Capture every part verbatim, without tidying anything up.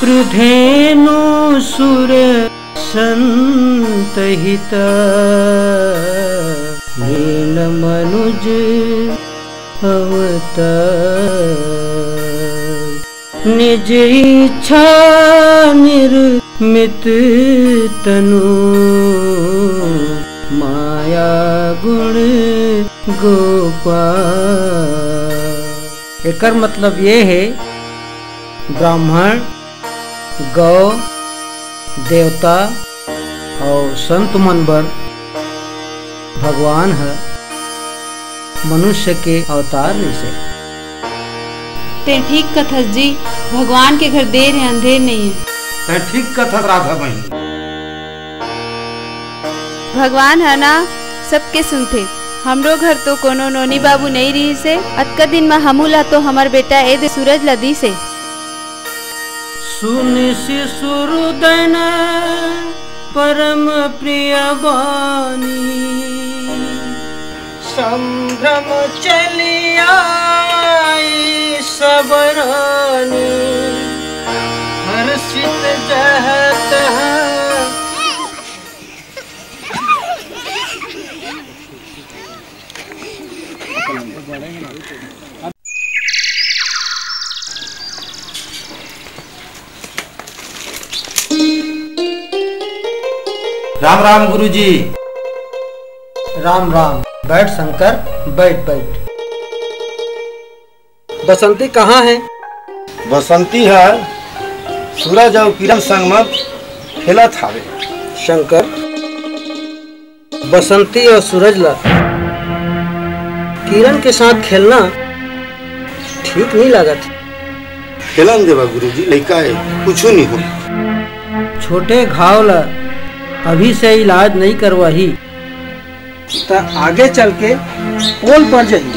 धेनु सुर संत हित, दीन मनुज अवतार। निज इच्छा निर्मित तनु, माया गुण गोपाल। एकर मतलब ये हे, ब्राह्मण, गौ, देवता अउ संत मन बर भगवान ह मनुष्य के अवतार रिहिसे। तें ठीक कथस जी, भगवान के घर देर हे, अंधेर नइ हे। तें ठीक कथस राधा बहिनी। भगवान ह ना सबके सुनथे। हमरो घर तो कोनो नोनी बाबू नइ रिहिसे। अतका दिन म हमू ला तो हमर बेटा ए दे सूरज ला दिसे। सुनिसि सुरदन परम प्रिय बानी, संभ्रम चली आई सब रानी। हर्षित जहत है। राम राम गुरुजी। राम राम। बैठ शंकर, बैठ, बैठ। बसंती कहाँ हे? बसंती ह सूरज अउ किरण संग म खेलत हावे। शंकर, बसंती अउ सूरज ला किरण के साथ खेलना ठीक नइ लागत। खेलन देवा गुरुजी, लइका हे, कुछु नइ होय। छोटे घाव ला अभी से इलाज नइ करवाही, त आगे चल के पोल पर जाही।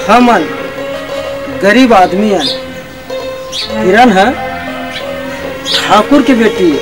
हमन गरीब आदमी अन, किरण ह ठाकुर के बेटी हे।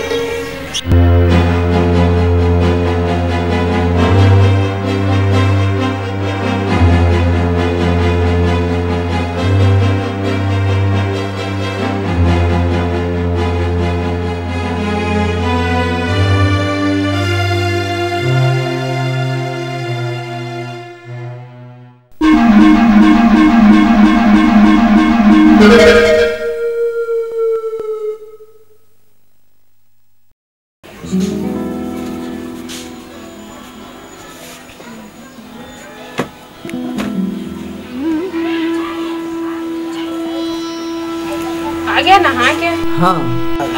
आ गया नहा के? हाँ।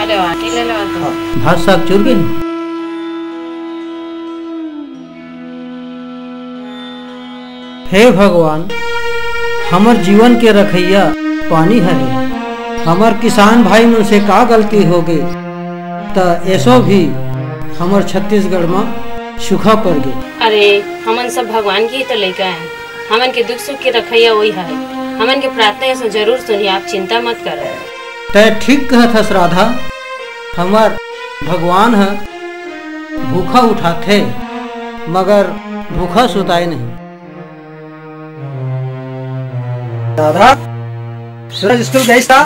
अरे वाह, ले लो तो। भात साग चुर गे। हे भगवान, हमर जीवन के रखइया पानी हरे। हमर किसान भाई मन से का गलती होगे, त एसो भी हमर छत्तीसगढ़ म सूखा पड़ गे। अरे, हमन सब भगवान के ही तो लइका हैं। हमन के दुख सुख के रखइया वही है। हमन के प्रार्थना एसो जरूर सुनी, आप चिंता मत करो। तय ठीक कहत हस राधा, हमर भगवान ह भूखा उठाथे, मगर भूखा सुताए नहीं। राधा, सूरज स्कूल गइस का?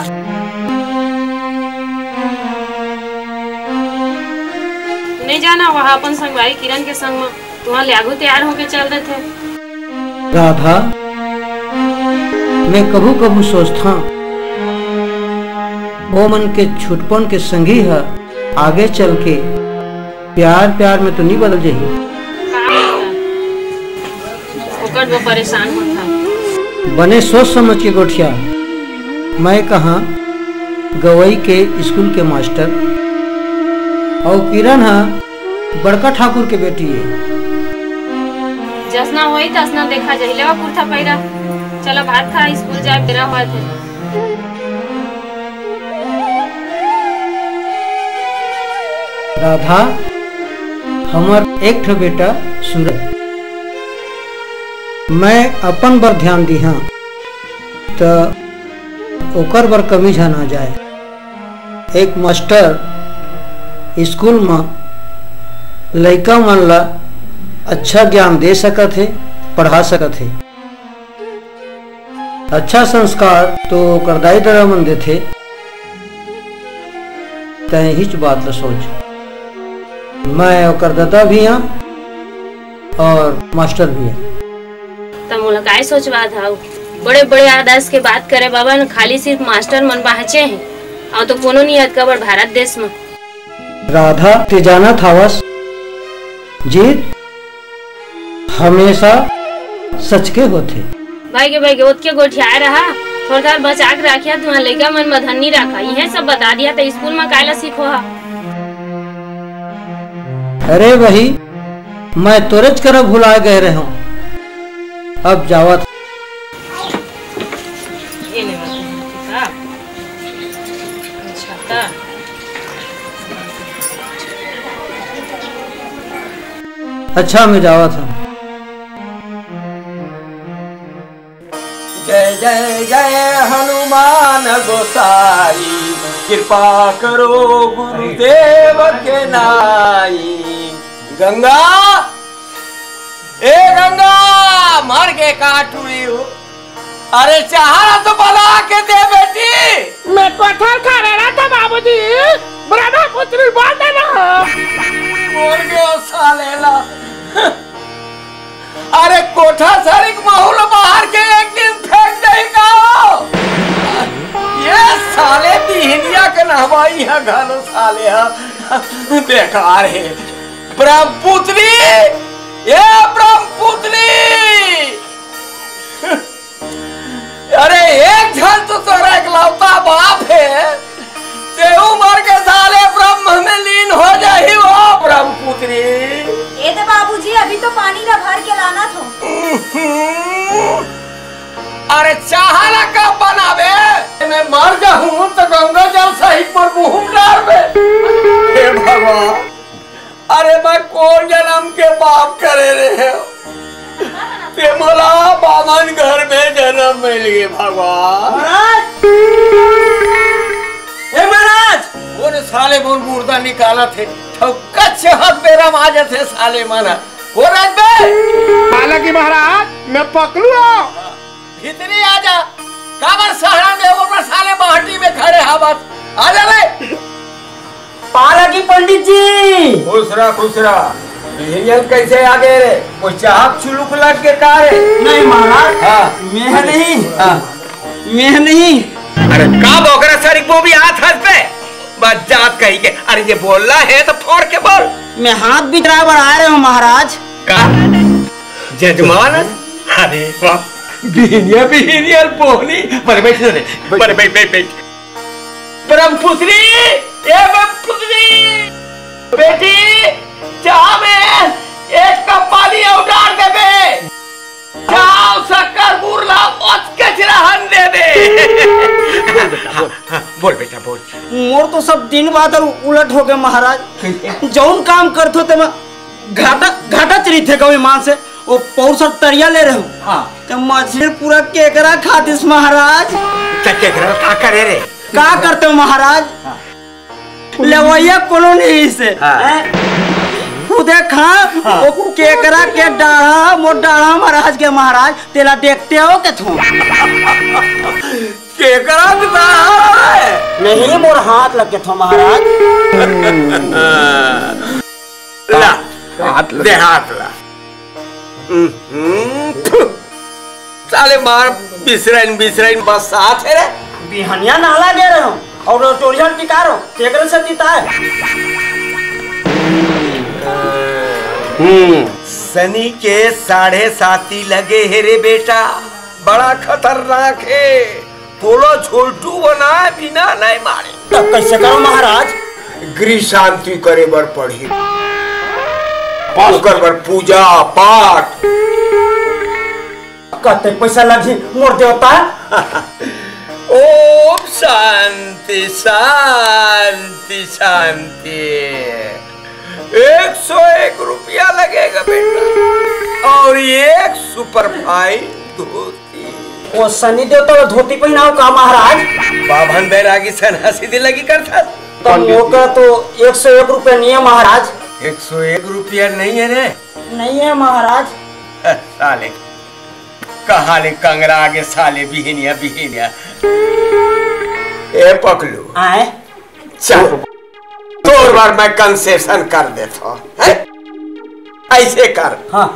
नहीं जाना, वह अपन संगवारी किरण के संग म तुहां ले आगू तैयार होके चल देथे। राधा, मैं कभू कभू सोचथंव, ओ मन के छुटपन के संगी ह आगे चल के प्यार प्यार में तो नहीं बदल जाही। ओकर वो परेशान होता। बने सोच समझ के गोठिया। मैं कहा गवई के स्कूल के मास्टर, अउ किरण ह बड़का ठाकुर के बेटी हे। जसना होई तसना देखा जाही। लेवा कुर्ता पहिरा, चला भात खा, स्कूल जाए बेरा होवत हे। राधा, हमर एक ठो बेटा सूरज, मैं अपन बर ध्यान दिहा, त ओकर बर कमी झन आ जाए। एक मास्टर स्कूल म लइका मन ला अच्छा ज्ञान दे सकत हे, पढ़ा सकत हे। अच्छा संस्कार तो ओकर दाई ददा मन देथे, तैं हिच बात ल सोच, मैं ओकर ददा भी हंव और मास्टर भी हंव। त मोला काय सोचवात हव? बड़े-बड़े आदर्श के बात करे बाबा न, खाली सिर्फ मास्टर मन बाँचे हे, अउ तो कोनो नइ हे अतका बड़ भारत देश म। राधा, तैं जानत हवस, जीत हमेशा सच के होथे। भाई के, भाई के, ओतके गोठियाए रहा, थोड़ा थोड़ा बचा के राखिया, तुँहर लइका मन म धन नइ राखा, इहे सब बता दिहा त स्कूल म काय ला सिखोहा? अरे वही, मैं तोरेच करा भुला गए रहेंव, अब जावत। ये ले बाबू, किताब। अच्छा, त। अच्छा, मैं जावत हंव। जय जय जय हनुमान गोसाई, कृपा करो गुरुदेव के नाई। गंगा, ए गंगा, मर गे का टूरी हो? अरे चाहा ला तो बना के दे बेटी। मैं कोठा ल खा रहा था बाबूजी, ब्रह्मपुत्री बांट रहा। मर गे साले ला। अरे कोठा सरिक महू ल बाहर के एक दिन फेंक दे का? ये साले बिहनिया के नहवाई है घलो साले है। बेकार है। ब्रह्मपुत्री, ए ब्रह्मपुत्री। अरे एक झन तो तोरा एकलौता बाप हे, तेहू मर के साले ब्रह्म में लीन हो जाही वो ब्रह्मपुत्री। ए दे बाबूजी, अभी तो पानी ला भर के लाना थो। अरे चाहा ला कब बनाबे? मैं मर जाहूं तो गंगा जल सहित मोर मुंह में डारबे। हे भगवान, अरे मैं कोन जनम के पाप करे रहेंव, ते मोला बामन घर में जनम मिल गे भगवान। महाराज! ए महाराज! कोन साले मोर मुर्दा निकालत हे? ठौका चहत बेरा म आ जाथे साले मन ह। कोन आय बे? पालकी महाराज, मैं पकलू हंव। भीतरी आ जा। काबर सहारा दे, वो साले बाहटी में खड़े हवस। आ जा बे। पालकी पंडित जी। खुश रह, खुश रह। बिहनिया ल कैसे आ गे रे? कोई चाहक चुलुक लग के का रे? नहीं महाराज, हाँ। मैं नहीं, हाँ। मैं नहीं। अरे का बोकरा सरिक वो भी हाथ हाथ पे? बस जात कही के। अरे ये बोलना है तो फोड़ के बोल। मैं हाथ बिचरा बर आ रहे हूँ महाराज। का? जजमान? अरे वाह। बिहनिया, बिहनिया बोली। बड़े बैठ रे। बड़े बैठ, बैठ, बैठ। ब्रह्मपुत्री, ए ब्रह्मपुत्री, बेटी, चाह में एक कप पानी अउ डार देबे। चाह, शक्कर, गुड़ ला, ओतके चिरहन देबे। बोल बेटा, बोल। हाँ, हाँ, बोल बेटा, बोल। मोर तो सब दिन बादर उलट हो गे महाराज। जौन काम करथो तेमा घाटा, घाटा चरिथे कभी मान से। वो पौर सब तरिया ले रहे हो। हाँ। ते मछली पूरा केकरा खा दिस महाराज। ते केकरा का करे रे? का करते हो महाराज? हाँ। लेवैया कोनो नहीं से। हाँ। हैं? खुदे खा, हाँ। वो केकरा के डाढ़ा, मोर डाढ़ा महाराज के महाराज, तेला देखते हो के थो? केकरा के डाढ़ा है? नहीं, मोर हाथ लग के थो महाराज। ला, हाथ लग दे हाथ ला। हम्म, थु। साले मार बिसरइन, बिसरइन बस साथ है रे। बिहनिया नाला गे रहे हो और टोरिया टिका रहो, तेकरे से तिताए। हम्म, सनी के साढ़े साती लगे हे रे बेटा, बड़ा खतरनाक हे। तोला झोलटू बनाए बिना नहीं मारे। तब कैसे करो महाराज? गृह शांति करे बर पड़ही। ओकर बर पूजा पाठ। कते पैसा लगही मोर देवता? ओम शांति, शांति, शांति। एक सौ एक रुपया लगेगा बेटा, और एक सुपर फाइन धोती। ओ सनी देवता ला धोती पहिनाव का महाराज? बाभन बैरागी सन्यासी दे लगी करथस। तो मोका तो एक सौ एक रुपया नहीं है महाराज। एक सौ एक रुपया नहीं है रे? नहीं है महाराज। साले, कहाँ ले कंगरा आगे साले बिहनिया, बिहनिया। ए पकलू। आए? चल। तोर बर मैं concession कर देथव, हैं? ऐसे कर। हाँ।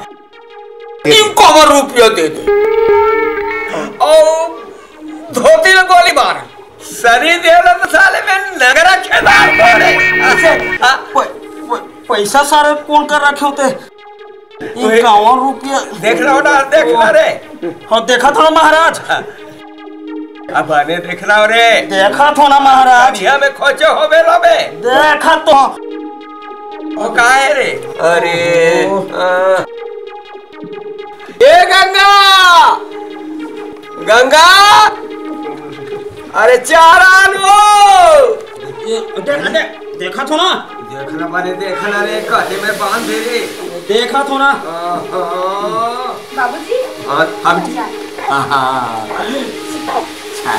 इक्यावन रुपया दे दे। अउ धोती में गोली मार। सनी देओल तो साले में नगरा खेदार तोड़े। ऐसे, हाँ। प-, प-, पैसा सारे कोन कर रखे होते? वही। इक्यावन रुपया। देख रहा हो ना, देख रहा रे। हाँ, देखा था महाराज। अब आने देख रहा हो रे। देखा था ना महाराज। बढ़िया में खोचे हो बेला में। देखा तो। वो का है रे? अरे, ओहो। आ। ए गंगा! गंगा! अरे चारा लो! ए, दे, दे, देखा तो ना। देखना माने देखना रे, काहे में बांध दे रे। देखा तो ना। आहा। बाबूजी। हाँ, हाँ जी। हाँ, हाँ। अच्छा।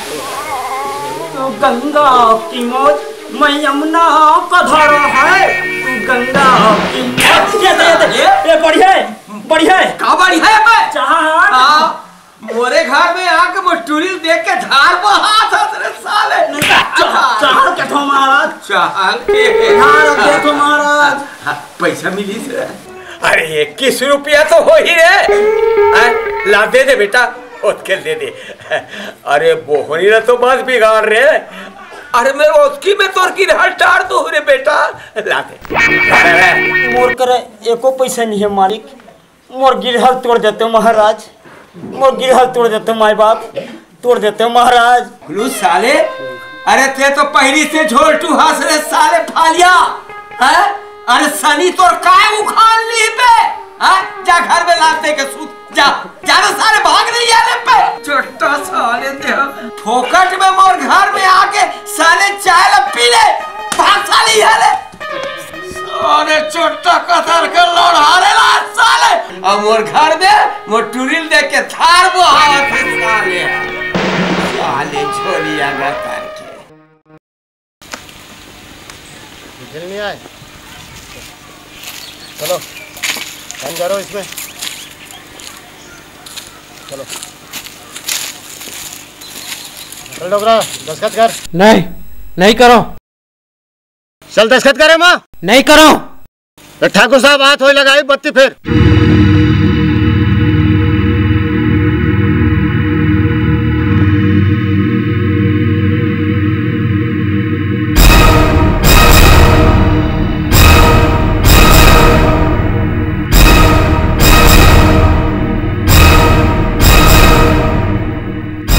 तो गंगा की मौज, मैं यमुना का धारा है। तू गंगा की मौज। ये, ये, ये, ये बढ़िया है, बढ़िया है। का बढ़िया है बे? चाहा। हाँ। मोरे घर में आके मोर टुरी ल देख के झार बहात हस रे साले। चाह, चाह के थो महाराज। चाह के। चाह के थो महाराज। हाँ, पैसा मिलिस रे। अरे, इक्कीस रुपया तो होही रे। हैं? ला दे दे बेटा, ओतके ल दे दे। अरे, बोहनी ला तो मत बिगाड़ रे। अरे, मैं ओतकी में तोर गिरहल टार दूँ रे बेटा। ला दे। मोर करा एको पैसा नहीं है मालिक। मोर गिरहल तोड़ देते महाराज, मोर गिरहल तोड़ देते माई बाप, तोड़ देते महाराज। हुलू साले, अरे ते तो पहिली से झोलटू हस रे साले फालिया, हैं? अरे सनी तोर काय उखाड़ ली बे, हैं? जा घर में लात दे के सूत, जा, जा रे साले भाग नहीं आले पे। छोटा साले ते फोकट में मोर घर में आके साले चाय ला पी ले, भाग साले यहाँ ले। अरे चोट्टा कथर के लौड़हारे ला साले। अब मोर घर में मोर टुरी ल देख के थार बहात हे साले। साले झोलिया गतर के। बिल नहीं आए। चलो, टाइम जा रहा हो इसमें। चलो। चल डोकरा, दस्तखत कर। नहीं, नहीं करो। चल दस्तखत करे माँ। नहीं करो। तो ठाकुर साहब हाथ होई लगाई बत्ती फेर।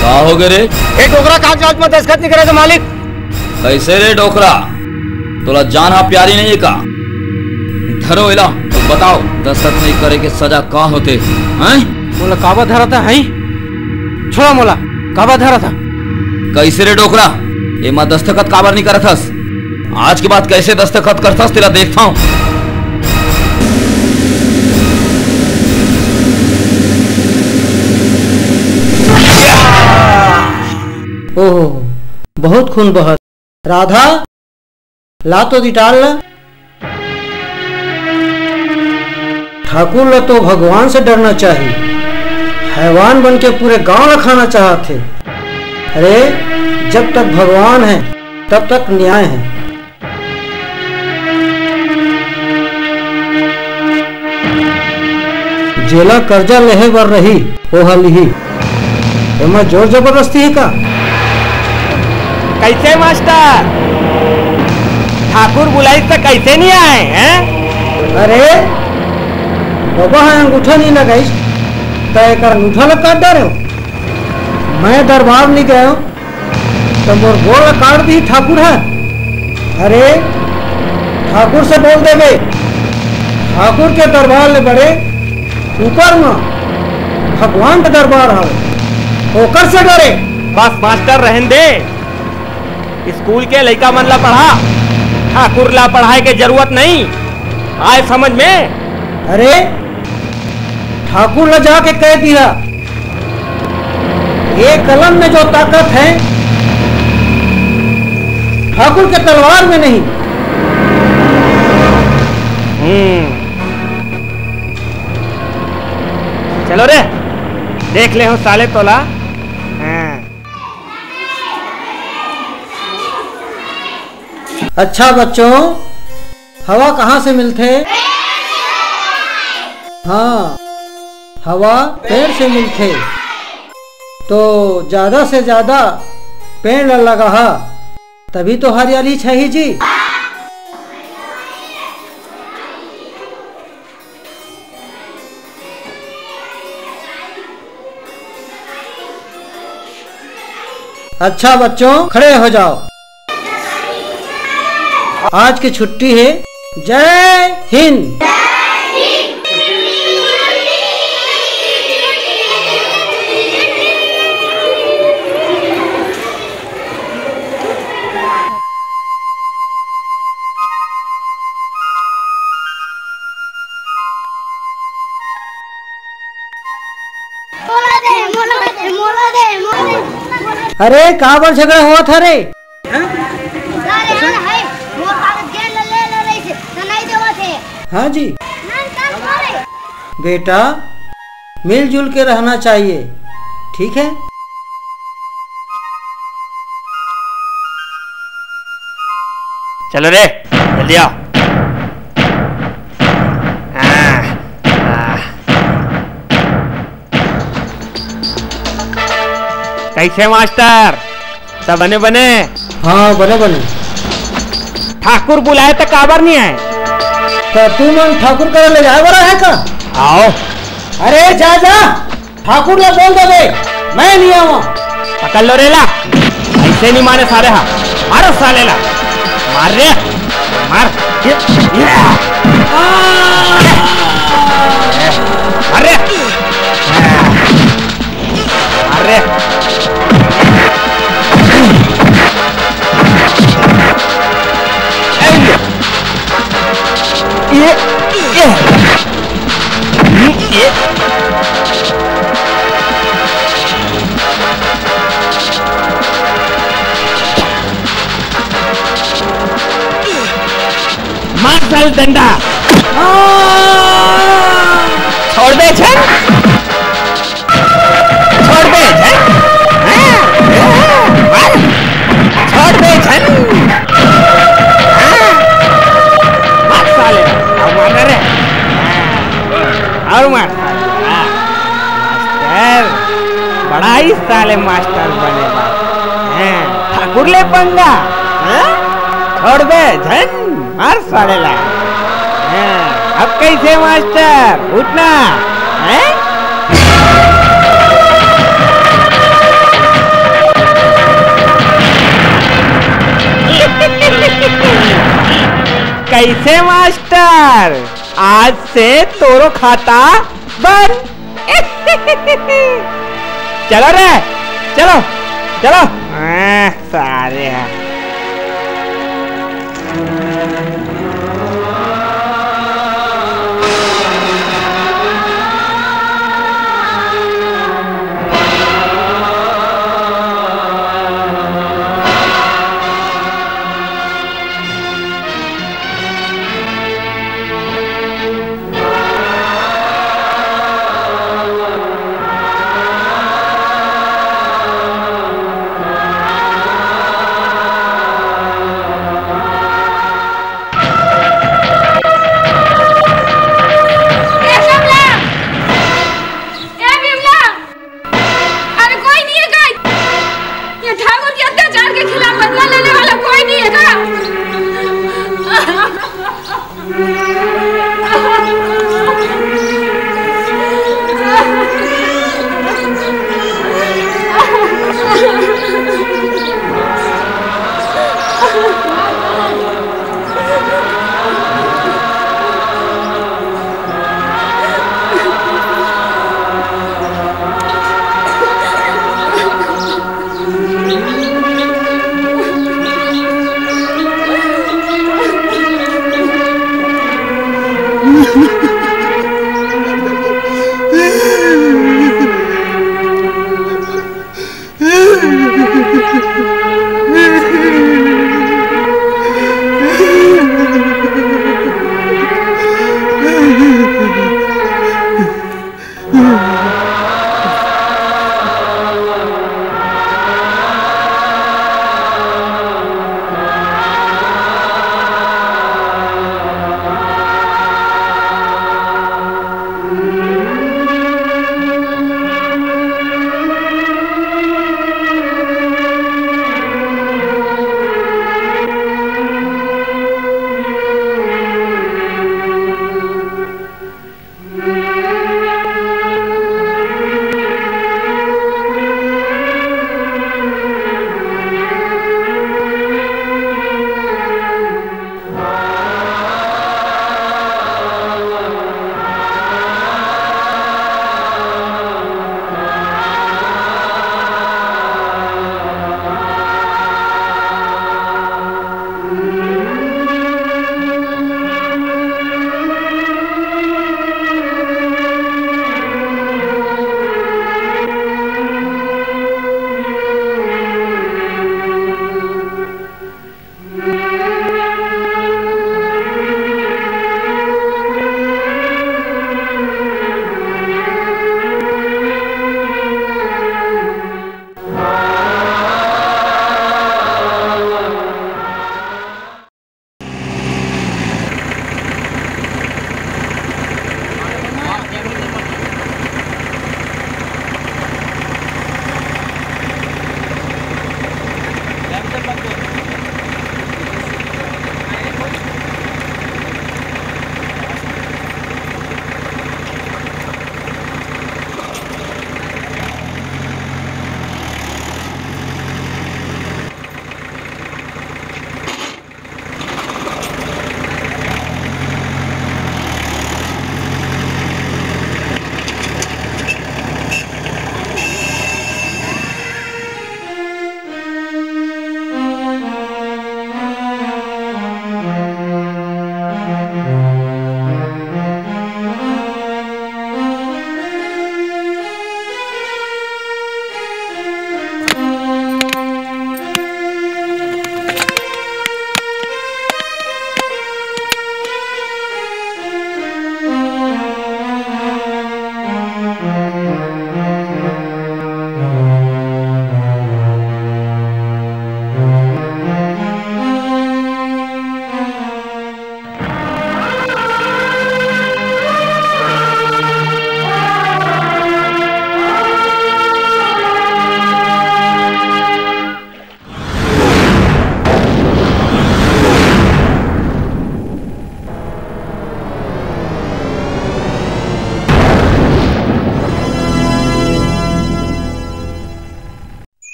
का हो गे रे? ए डोकरा, कागजात में दस्तखत नहीं करे तो मालिक। कैसे रे डोकरा, तोला जान हा प्यारी नहीं है का? धरो एला, तो बताओ दस्तखत नहीं करे के सजा का होते, हैं? मोला काबर धरा था, हैं? छोड़ा मोला, काबर धरा था? कैसे रे डोकरा, एमा दस्तखत काबर नहीं करत हस? आज के बाद कैसे दस्तखत करथस तेला देखता हूँ। ओहो, बहुत खून बहत। राधा, ला तो डिटाल ला। ठाकुर ला तो भगवान से डरना चाहिए। हैवान बन के पूरे गांव ला खाना चाहत हे। अरे, जब तक भगवान है, तब तक न्याय है। जेला कर्जा लेहे बर रही, ओहा लिही। एमा जोर जबरदस्ती हे का? कैसे मास्टर? ठाकुर बुलाइस त कैसे नहीं आए, हैं? अरे, बाबा ह अंगूठा नहीं लगाइस, त एकर अंगूठा ला काट डारे हो। मैं दरबार नहीं गए हो, त मोर गोड़ ला काट दी ठाकुर ह। अरे, ठाकुर से बोल देबे, ठाकुर के दरबार ले बड़े ऊपर म भगवान के दरबार हवे, ओकर से डरे। बस मास्टर, रहन दे, स्कूल के लइका मन ला पढ़ा, ठाकुर ला पढ़ाए के जरूरत नहीं। आए समझ में? अरे, ठाकुर ला जाके कह दिया, ये कलम में जो ताकत है, ठाकुर के तलवार में नहीं। हम्म। चलो रे, देख ले हो साले तोला। हाँ। अच्छा बच्चों, हवा कहाँ से मिलथे? हाँ, हवा पेड़ से मिलथे। तो ज्यादा से ज्यादा पेड़ ल लगाहा, तभी तो हरियाली छही जी। अच्छा बच्चों, खड़े हो जाओ। आज की छुट्टी है। जय हिंद। मोला दे, मोला दे, मोला दे, मोला दे। अरे, का बर झगड़ा होवत हरे? अरे, हाँ, है, मोर कागज गेंद ले ले रही थी, तो नहीं देवत है। हाँ जी। नहीं, कर, करे। बेटा, मिलजुल के रहना चाहिए, ठीक है? चलो रे, जल्दी आओ। हाँ, हाँ। कैसे मास्टर, सब बने बने? हाँ, बने बने। ठाकुर बुलाए त काबर नहीं आए? तो तू मन ठाकुर करा ले जाए वाला है का? आओ। अरे जा जा, ठाकुर ला बोल देबे, मैं नहीं आवा। पकड़ लो रे ला, ऐसे नहीं मारे सारे हा, मारो साले ला, मार रे, मार, ये, ये, आ, मार रे, मार रे। ये, ये, ये। मार साले डंडा। छोड़ दे छन। छोड़ दे छन। हाँ, हाँ, मार। छोड़ दे छन। हाँ। मार साले। अब मार रे। हाँ। और मार साले। हाँ। मास्टर, बड़ा ही साले मास्टर बने बा। हैं, ठाकुर ले पंगा, हैं? छोड़ दे, झन, मार साले ला। हैं, अब कैसे मास्टर, उठना, हैं? कैसे मास्टर, आज से तोरो खाता बंद। चलो रे, चलो, चलो। आह, सारे हैं।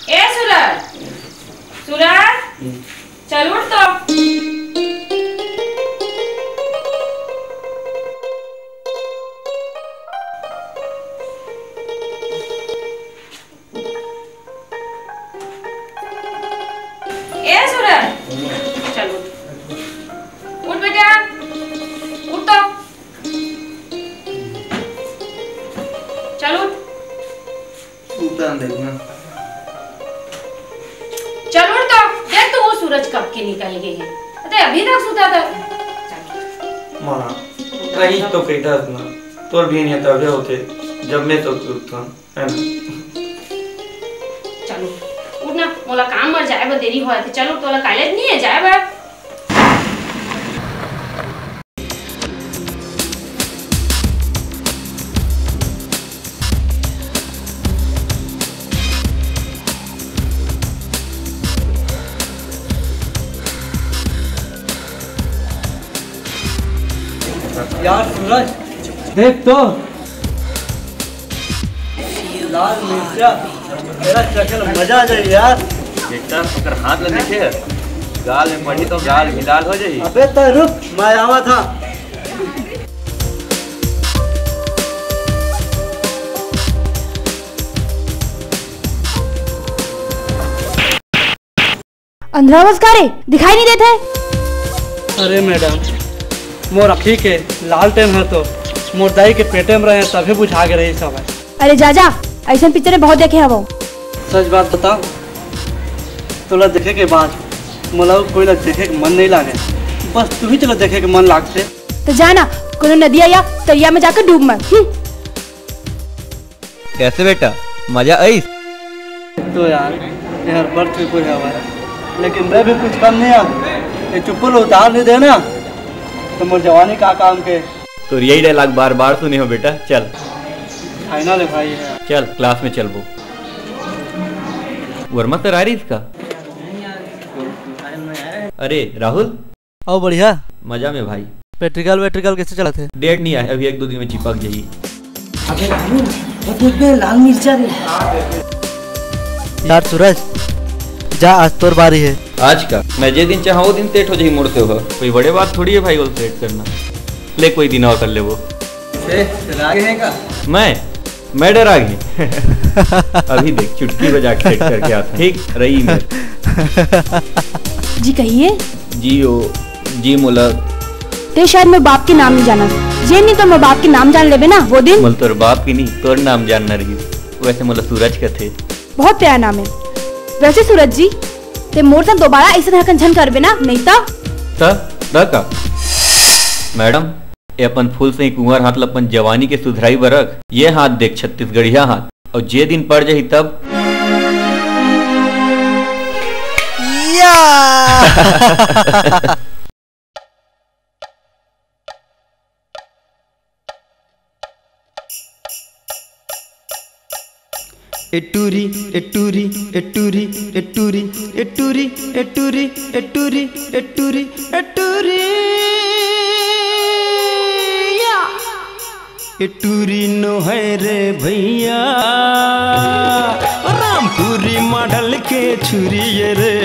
ए सूरज, सूरज, चल उठ तो। ए सूरज, चल उठ, उठ बेटा, उठ तो, चल उठ। उठा देखना। चल उठ तो, देख तो वो सूरज कब के निकल गए हैं, अरे अभी तक सुता था। माँ, कहीं तो कहता ना, तोर भी नहीं तबे होते, जब मैं तो उठता, है ना? चलो, उठ ना, मोला काम मर जाए बर देरी होए थे। चलो, तोला कॉलेज नहीं है जाए बर। यार सूरज, देख तो, लाल मिर्चा, तेरा चक्कर मजा आ जाए यार। बेटा, ओकर हाथ ला देखे, गाल में पड़ी तो गाल भी लाल हो जाई। अबे तो रुक, मैं आवा था। अंधरा बस का रे, दिखाई नहीं देते? अरे मैडम, मोर अखी के लालटेन है तो मोर दाई के पेटे में रहे तभी बुझा के रही सब है। अरे जा जा, ऐसन पिक्चर बहुत देखे हवो। सच बात बताओ, तोला देखे के बाद मोला अउ कोई ला देखे के मन नहीं लागे, बस तू ही चला देखे के मन लागथे। तो जाना, कोनो नदिया या तरिया में जाकर डूब मर। हम्म। कैसे बेटा, मजा आइस? तो यार, ये हर बड़ चुप हो जावा है, लेकिन मैं भी कुछ कम नहीं हूँ। ये चुप्पल उतार नहीं देना, तो मोर जवानी का काम के। तोर यही डायलॉग बार बार सुने हो बेटा। चल, फाइनल है भाई। चल, क्लास में चलबो। वर्मा सर आ रही इसका? अरे राहुल। आओ, बढ़िया। मजा में भाई। प्रैक्टिकल वैक्टिकल कैसे चलत हे? डेट नहीं आए, अभी एक दो दिन में चिपक जाई। अबे राहुल, वो देख बे, लाल मिर्चा रे। यार सूरज, जा, आज तोर बारी है। आज का? मैं जे दिन चाहा वो दिन सेट हो जाई मोर से। हो कोई बड़े बात थोड़ी है भाई, वो सेट करना। ले, कोई दिन और कर ले वो। ए, डरा गए हैं का? मैं मैं डरा गई। अभी देख, चुटकी बजा के सेट करके आता। ठीक रही मैं। जी कहिए। जी ओ, जी मोला। ते शायद मैं बाप के नाम नहीं जाना। जे नहीं तो मैं बाप के नाम जान लेबे ना, वो दिन। मोला तोर बाप की नहीं, तोर नाम जानना रही। वैसे मोला सूरज कथे। बहुत प्यारा नाम है। वैसे सूरज जी, ते मोर संग दोबारा ऐसे हरकत झन करबे ना, नहीं ता। ता, ता का? मैडम, ए अपन फूल से कुंवर हाथ ल अपन जवानी के सुधराई बर रख। ये हाथ देख, छत्तीसगढ़िया हाथ, अउ जे दिन पड़ जाही तब। या! ए टूरी, ए टूरी, ए टूरी, ए टूरी, ए टूरी, ए टूरी, ए टूरी, ए टूरी, ए टूरी, ए टूरी, या। ए टूरी नो है रे भैया, रामपुरी मॉडल के छुरी ये रे।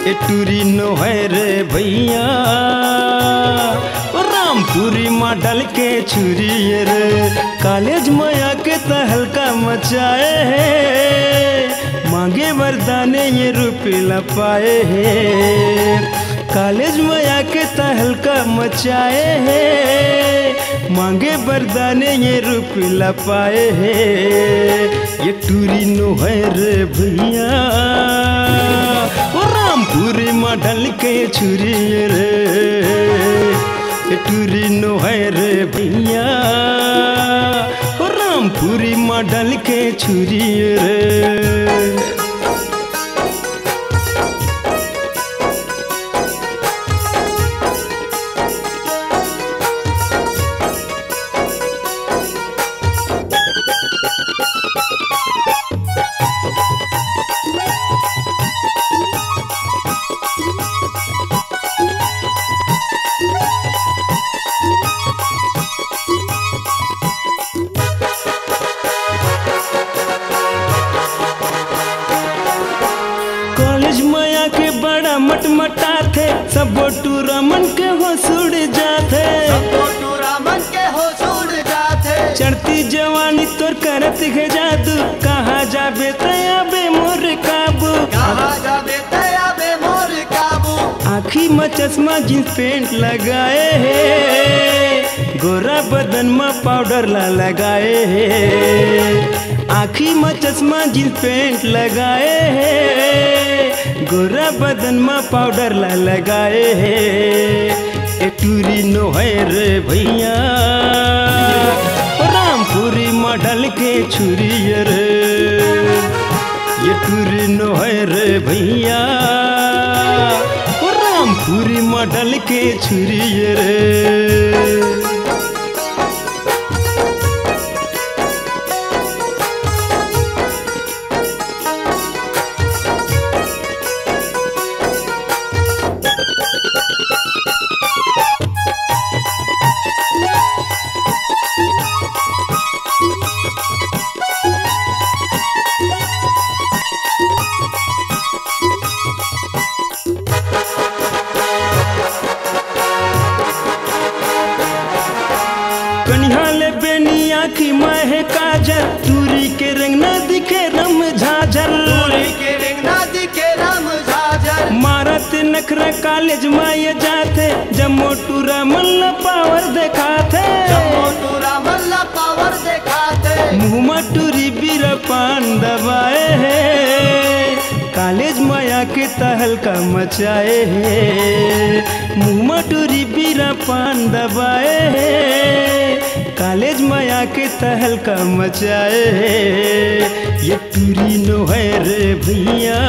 ए टूरी नो है रे भैया, रामपुरी मॉडल के छुरी ये रे। कॉलेज में आके तहलका मचाए है, मांगे वरदाने ये रूप ला पाए है। कॉलेज में आके तहलका मचाए है, मांगे वरदाने ये रूप ला पाए है। ये टूरी नो है रे भैया, ओ रामपुरी मॉडल के छुरी रे। ये टूरी नो है रे भैया, ओ रामपुरी मॉडल के छुरी रे। कॉलेज में आके बड़ा मटमटाथे, सबो टूरा मन के होश उड़ जाथे। सबो टूरा मन के होश उड़ जाथे। चढ़ती जवानी तोर करत हे जादू, कहाँ जाबे तै आबे मोर काबू। कहाँ जाबे तै आबे मोर काबू। आँखी म चश्मा, जींस पैंट लगाए हे, गोरा बदन म पाउडर ला लगाए हे। आँखी म चश्मा, जींस पैंट लगाए हे, गोरा बदन म पाउडर ला लगाए हे। ए टूरी नो है रे भैया, रामपुरी मॉडल के छुरी रे। ये टूरी नो है रे भैया, ओ रामपुरी मॉडल के छुरी रे। कनिहा ले बेनी आँखी में हे काजर, टूरी के रेंगना दिखे रम झाझर। टूरी के रेंगना दिखे रम झाझर। मारत नखरा कॉलेज में ये जाथे, जम्मो टूरा मन ला पावर देखाथे। जम्मो टूरा मन ला पावर देखाथे। मुँह म टूरी बीरा पान दबाए हे, कॉलेज में आके तहलका मचाए हे। मुँह म टूरी बीरा पान दबाए हे, कॉलेज में आके तहलका मचाए हे। ये टूरी नो है रे भैया,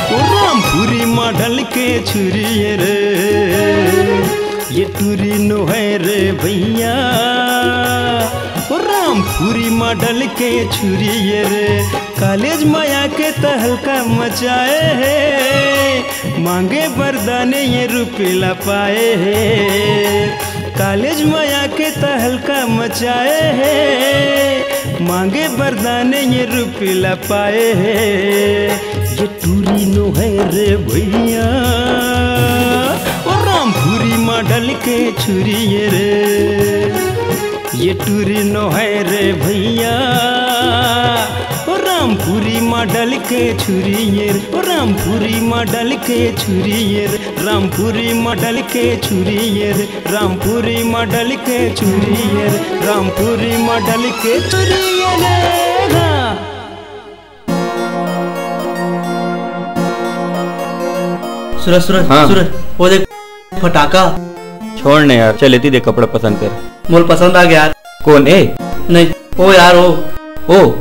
ओ रामपुरी मॉडल के छुरी रे। ये टूरी नोहे रे भैया, ओ रामपुरी मॉडल के छुरी ये रे। कॉलेज में आके त हल्का मचाए हे, मांगे बरदाने ये रुपला पाए हे। कॉलेज में आके त हल्का मचाए हे, मांगे बरदाने ये रुपला पाए हे। ये टूरी नोहे रे भैया, ओ रामपुरी मॉडल के छुरी ये रे। ये टूरी नोहे रे भैया, ओ रामपुरी मॉडल के छुरी ये रे, ओ रामपुरी मॉडल के छुरी ये रे, रामपुरी मॉडल के छुरी ये रे, रामपुरी मॉडल के छुरी ये रे, रामपुरी मॉडल के छुरी ये रे। हाँ। सूरज, सूरज, हाँ। सूरज, वो देख, फटाका। छोड़ ने यार, चल एती दे, कपड़ा पसंद कर। मोल पसंद आ गया यार। कौन ए? नहीं, ओ यार, ओ। ओ,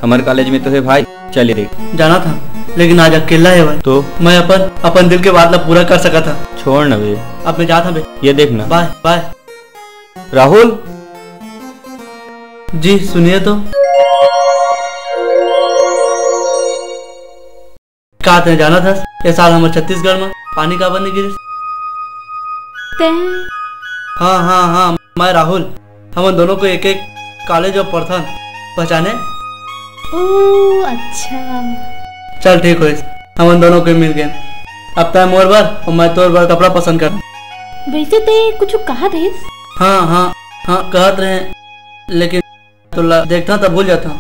हमारे कॉलेज में तो है भाई, चल ये देख। जाना था, लेकिन आज अकेला है भाई। तो? मैं अपन, अपन दिल के बात ला पूरा कर सका था। छोड़ ना बे। अब मैं जाता बे। ये देख ना। बाय, बाय। राहुल। जी, सुनिए तो। का तैं जानत हस, ए साल हमर छत्तीसगढ़ म पानी काबर नइ गिरिस? तैं? हाँ, हाँ, हाँ, मैं राहुल। हमन दोनों को एक-एक कॉलेज म पढ़थन, पहचाने? ओ, अच्छा। चल, ठीक होइस, हमन दोनों को मिल गेन। अब तैं मोर बर अउ मैं तोर बर कपड़ा पसंद कर। वैसे तैं कुछ कहत रहिस? हाँ, हाँ, हाँ, कहत रहे, लेकिन तोला देखता त भूल जाता।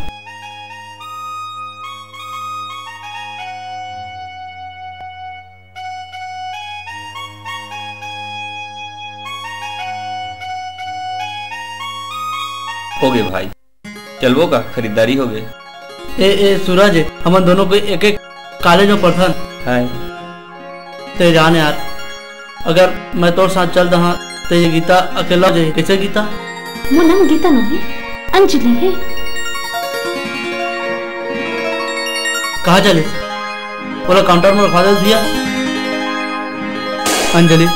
हो गे भाई, चलबो का? खरीदारी हो गे। ए, ए, सूरज, हमन दोनों को एक-एक कॉलेज म पढ़थन। हाय। तैं जान यार, अगर मैं तोर साथ चल दहा, त ये गीता अकेला हो जाही। कैसे गीता? मोर नाम गीता नोहे, अंजलि हे। कहाँ चले? ओला काउंटर म रखवा दे भैया। अंजलि,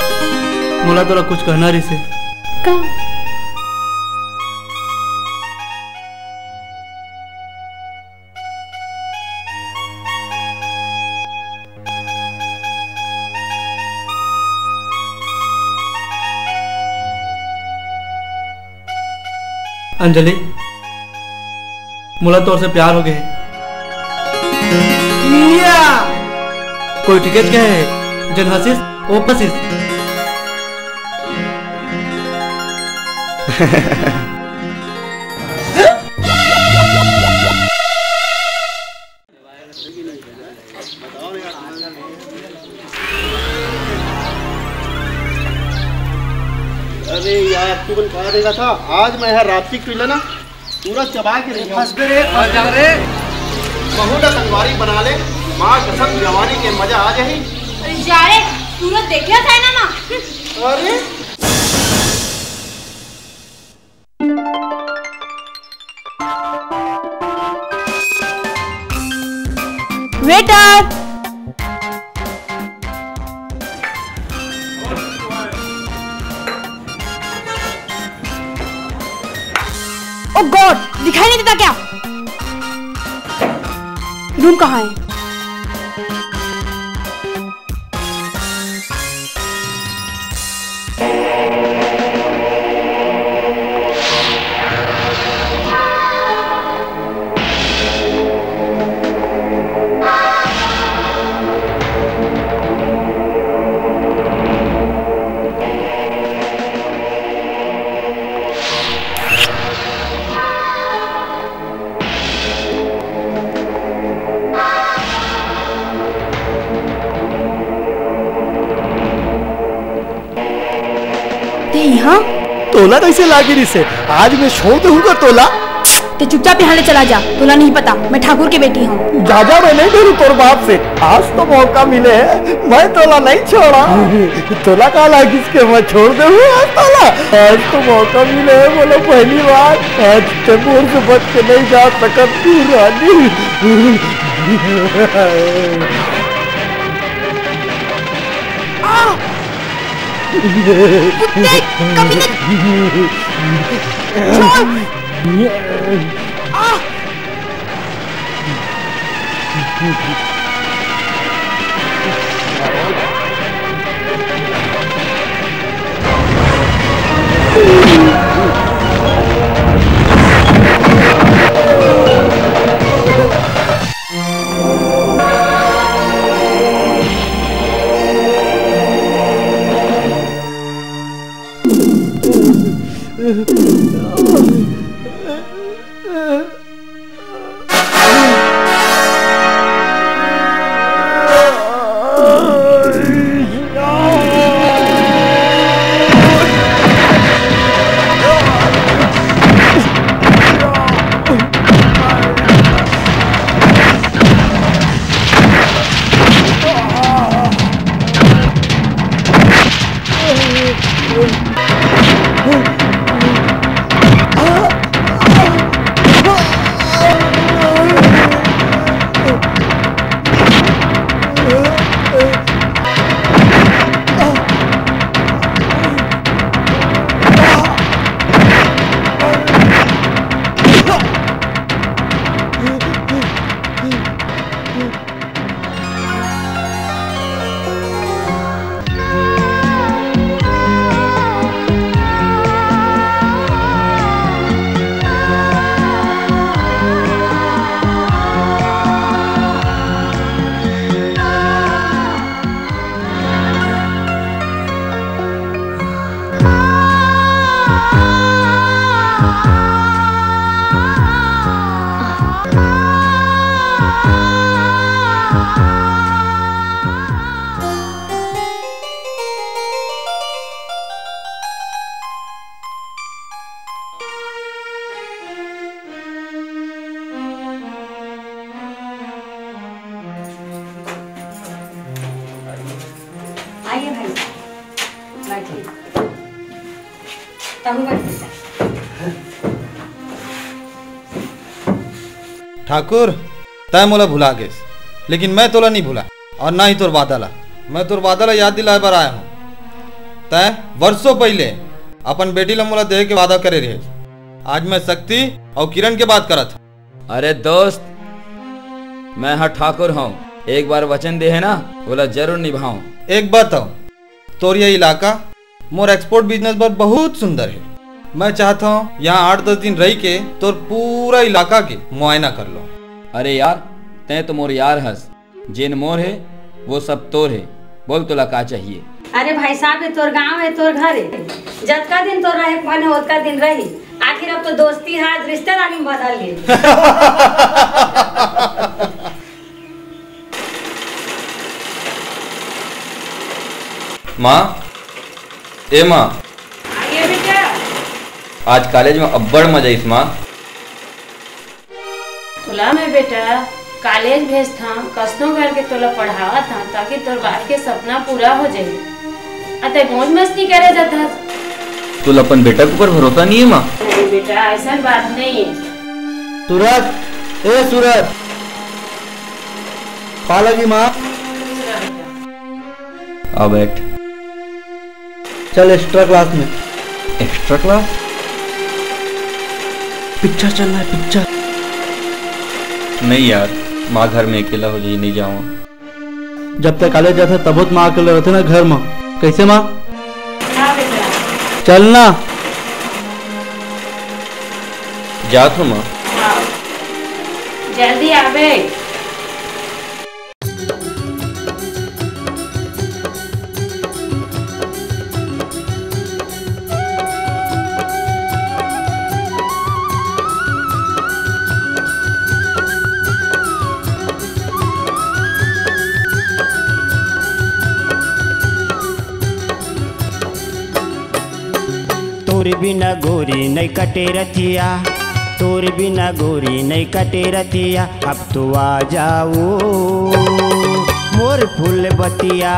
मोला तोला कुछ कहना रहिसे। का? अंजलि, मोला तोर से प्यार हो गे हे। या! कोई टिकट के हे, जन हंसिस, ओ फंसिस। अरे यार, तू मन कहा देगा था, आज मैं यहाँ रात की पी लेना, पूरा चबा के रही हूँ। फंस गए रे, फंस जा रे। बहू ला संगवारी बना ले, माँ कसम जवानी के मजा आ जाही। अरे जा रे, सूरज देखिया था ना माँ। अरे वेटर! ओ गॉड, दिखाई नहीं देता क्या? रूम कहाँ है? ते यहाँ? तोला कैसे लागी रिसे? आज मैं छोड़ दूंगा तोला। ते चुपचाप यहाँ ले चला जा, तोला नहीं पता मैं ठाकुर के बेटी हूँ। जा जा, मैं नहीं डरू तोर बाप से। आज तो मौका मिले है, मैं तोला नहीं छोड़ा। तोला का लागिस के मैं छोड़ दूंगा आज तोला? आज तो मौका मिले है, बोलो पहली बार। आज ते मोर से बच के नहीं जा सकत तू रानी। कुत्ते, कमीने। छोड़। आह! आइए भाई, बैठिए। तहूँ बैठ बेटा। ठाकुर, तैं मोला भुला गेस, लेकिन मैं तोला नहीं भुला, और ना ही तोर वादा ला। मैं तोर वादा ला याद दिलाए बर आया हूँ। तैं वर्षों पहले अपन बेटी ला मोला देहे के वादा करे रहे। आज मैं शक्ति और किरण के बात करत हूँ। अरे दोस्त, मैं ह ठाकुर हूँ। एक बार वचन दे है ना, ओला जरूर निभाऊं। एक बात हो, तोर ये इलाका मोर एक्सपोर्ट बिजनेस बर बहुत सुंदर है। मैं चाहता हूँ यहाँ आठ दस दिन रह के तोर पूरा इलाका के मुआयना कर लो। अरे यार, तैं तो मोर यार हस, जेन मोर हे, वो सब तोर हे। बोल, तोला का चाहिए? अरे भाई साहब, ये तोर गांव है, तोर घर है, जतका दिन तोर रहे के मन है, ओतका दिन रही। आखिर अब तो दोस्ती है, आज रिश्तेदारी में बदल गई। माँ, ए माँ। आइए बेटा। आज कॉलेज में अब्बड़ मजा आइस माँ। तोला मैं बेटा कॉलेज भेजथंव, कसनो करके तोला पढ़ावत हंव, ताकि तोर बाप के सपना पूरा हो जाही। आ तैं मौज मस्ती करे जाथस। तोला अपन बेटा के ऊपर भरोसा नहीं है माँ? नहीं बेटा, ऐसन बात नहीं है। सूरज, ए सूरज, पालगी माँ। आ बैठ। चल एक्स्ट्रा क्लास में। Extra class? पिक्चर चल रहा है, पिक्चर। नहीं यार, माँ घर में अकेला हो जाही, नहीं जाऊँ। जब तक कॉलेज जाथे तभो त माँ अकेले रहथे ना घर में। कैसे माँ? हाँ बेटा। चल ना। जात हूँ माँ। हाँ। जल्दी आबे। तोर बिना गोरी नइ कटे रतिया, तोर बिना गोरी नइ कटे रतिया। अब तो आ जाओ मोर फूल बतिया,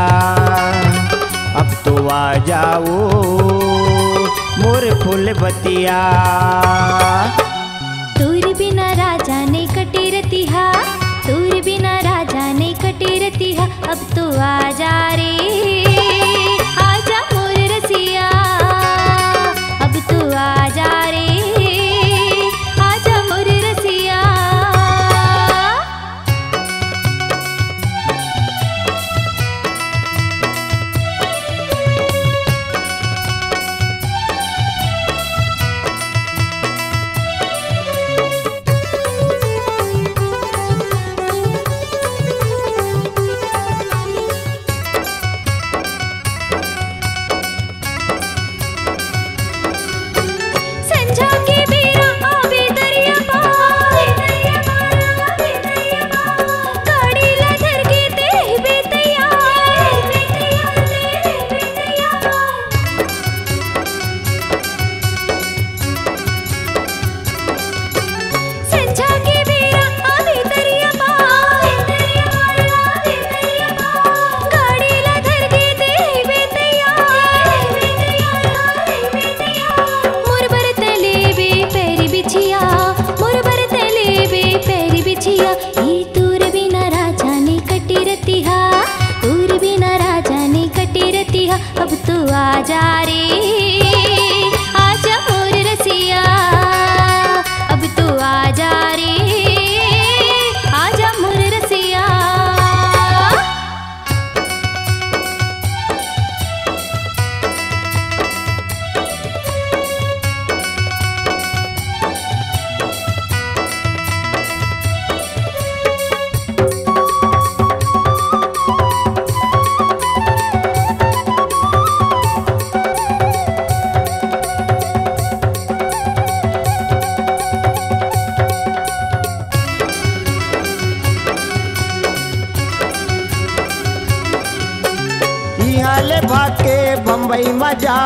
अब तो आ जाओ मोर फूल बतिया। तोर बिना राजा नइ कटे रतिहा, तोर बिना राजा नइ कटे रतिहा। अब तो आजा रे, आजा मोर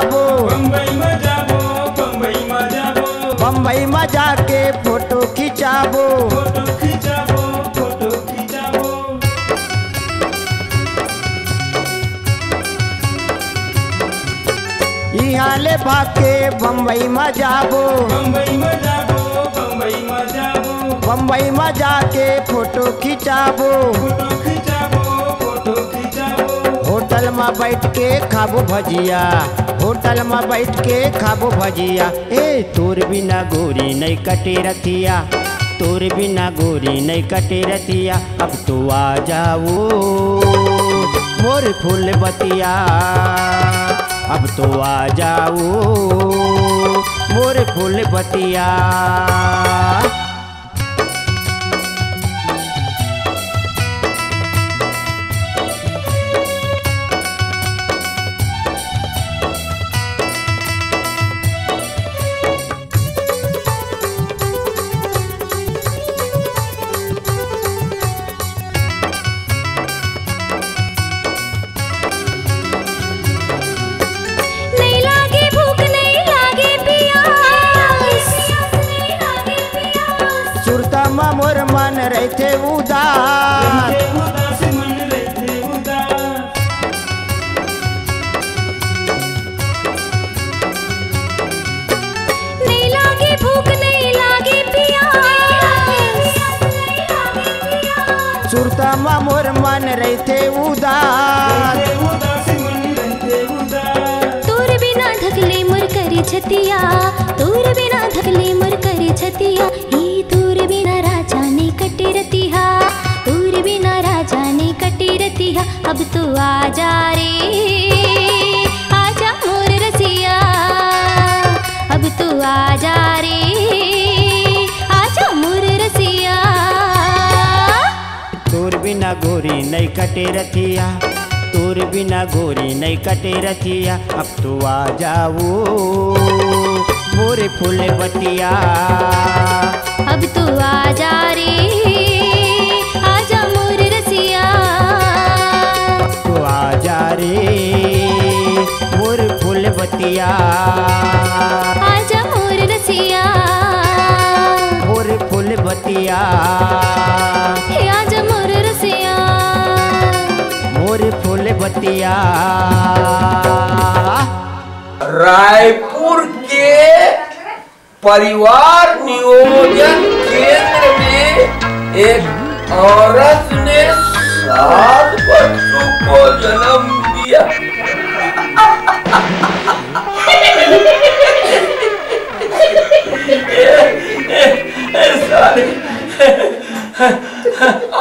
बम्बई म जाबो, बम्बई म जाबो। बम्बई म जाके फोटो खिंचाबो। फोटो खिंचाबो, फोटो खिंचाबो। इहाँ ले भाग के बम्बई म जाबो। बम्बई म जाबो, बम्बई म जाबो। बम्बई म जाके फोटो खिंचाबो। फोटो खिंचाबो, फोटो खिंचाबो। होटल म बैठ के खाबो भजिया, होटल म बैठ के खाबो भजिया। ए, तोर बिना गोरी नइ कटे रतिया, तोर बिना गोरी नइ कटे रतिया। अब तो आ जाओ मोर फूल बतिया, अब तो आ जाओ मोर फूल बतिया। नइ लागे भूख, नइ लागे पियास। सुरता म मोर मन रहिथे उदास। नइ लागे भूख, नइ लागे पियास। सुरता म मोर मन रहिथे उदास। तोर बिना धकले मोर करे छतिया, तोर बिना धकले मोर करे छतिया। ए तोर बिना राजा नइ कटे रतिहा, तोर बिना राजा नइ कटे रतिहा। अब तो आजा रे, आजा मोर रसिया, अब तो आजा रे, आजा मोर रसिया। तोर बिना गोरी नइ कटे रतिया, तोर बिना गोरी नइ कटे रतिया। अब तो आ जाओ मोरे फूल बतिया। अब तो आजा रे, आजा मोर रसिया। तो आजा रे मोर फूल बतिया। आजा मोर रसिया। मोर फूल बतिया। हे आजा मोर रसिया। मोर फूल बतिया। रायपुर के परिवार नियोजन केंद्र में एक औरत ने सात बच्चों को जन्म दिया। ए, ए, ए, साले,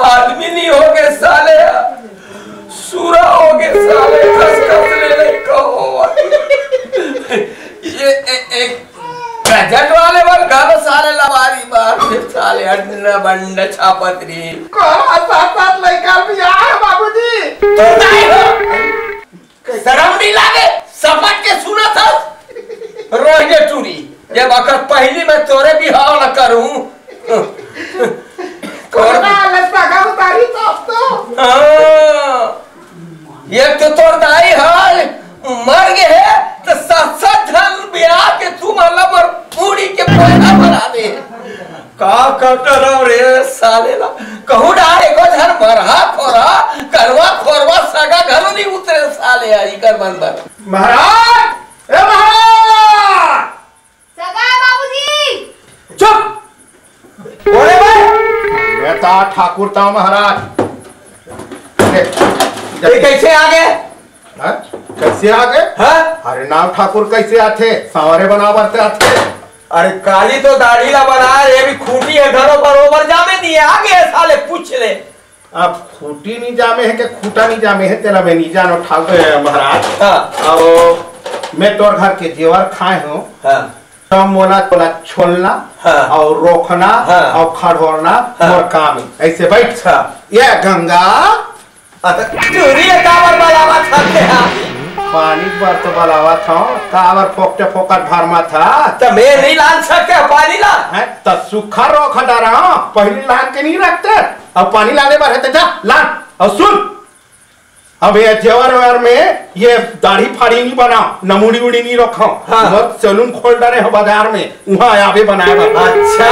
आदमी नहीं हो गए साले, सुरा हो गए साले, कस कस ले ले कहो। ये ए, एक गजट वाले बन गालो साले लवारी मार फिर साले अंडा बंडा छापत री। कोरा सात सात लइका भी आ बाबूजी। तू नहीं हो। शरम नहीं लागे? सपट के सुना था। रोहिने टूरी, ये वक्त पहली मैं तोरे बिहाव न करूं। तोर कोरोना लसका का उतारी तो अब तो। हाँ। एक तो तोर दाई ह मर गे हे, त सात सात झन ब्याह के तू मन ला मोर पूरी के पैसा भरा दे। का कटरव रे साले ला, कहूं डार एको झन मरहा खोरहा, करवा खोरवा सगा घलो नहीं उतरे साले ह, इकर मन बर। महाराज, ए महाराज! सगा बाबूजी। चुप! बोले बे! नेता ठाकुर ता महाराज। ये कैसे आ गए? हाँ? कैसे आ गए? हाँ? अरे नाम ठाकुर कैसे आथे? सांवरे बनावर ते आथे। अरे काली तो दाढ़ी ला बना रे, अभी खूंटी हे घरो बरोबर जामे नहीं है, आ गए साले पूछ ले। अब खूंटी नहीं जामे है कि खूंटा नहीं जामे है, तेला मैं नहीं जानो ठाकुर, ए, महाराज। हाँ। अब मैं तोर घर के जेवर खाए हूँ। हाँ। तब मोला तोला छोलना हाँ। और रोकना हाँ। और खड़ोरना हाँ। मोर काम है। ऐसे बैठ। हाँ। ये गंगा। अत चूरी ले काबर बलावा था ते हा? पानी बर तो बलावा था, काबर फोकटे फोकट भरमा था। त मैं नहीं लान सकते पानी ला? हैं? त सूखा रोक हटा रहा हूँ, पहली लान के नहीं रखते, अब पानी लाने बर है तो जा, लान। और सुन, अबे जेवर वेवर में ये दाढ़ी फाड़ी नहीं बनाओ, नमुड़ी उड़ी नहीं रखो। हाँ। बस सैलून खोल डारे हो बाजार में, उहाँ आबे बनाए बर। अच्छा,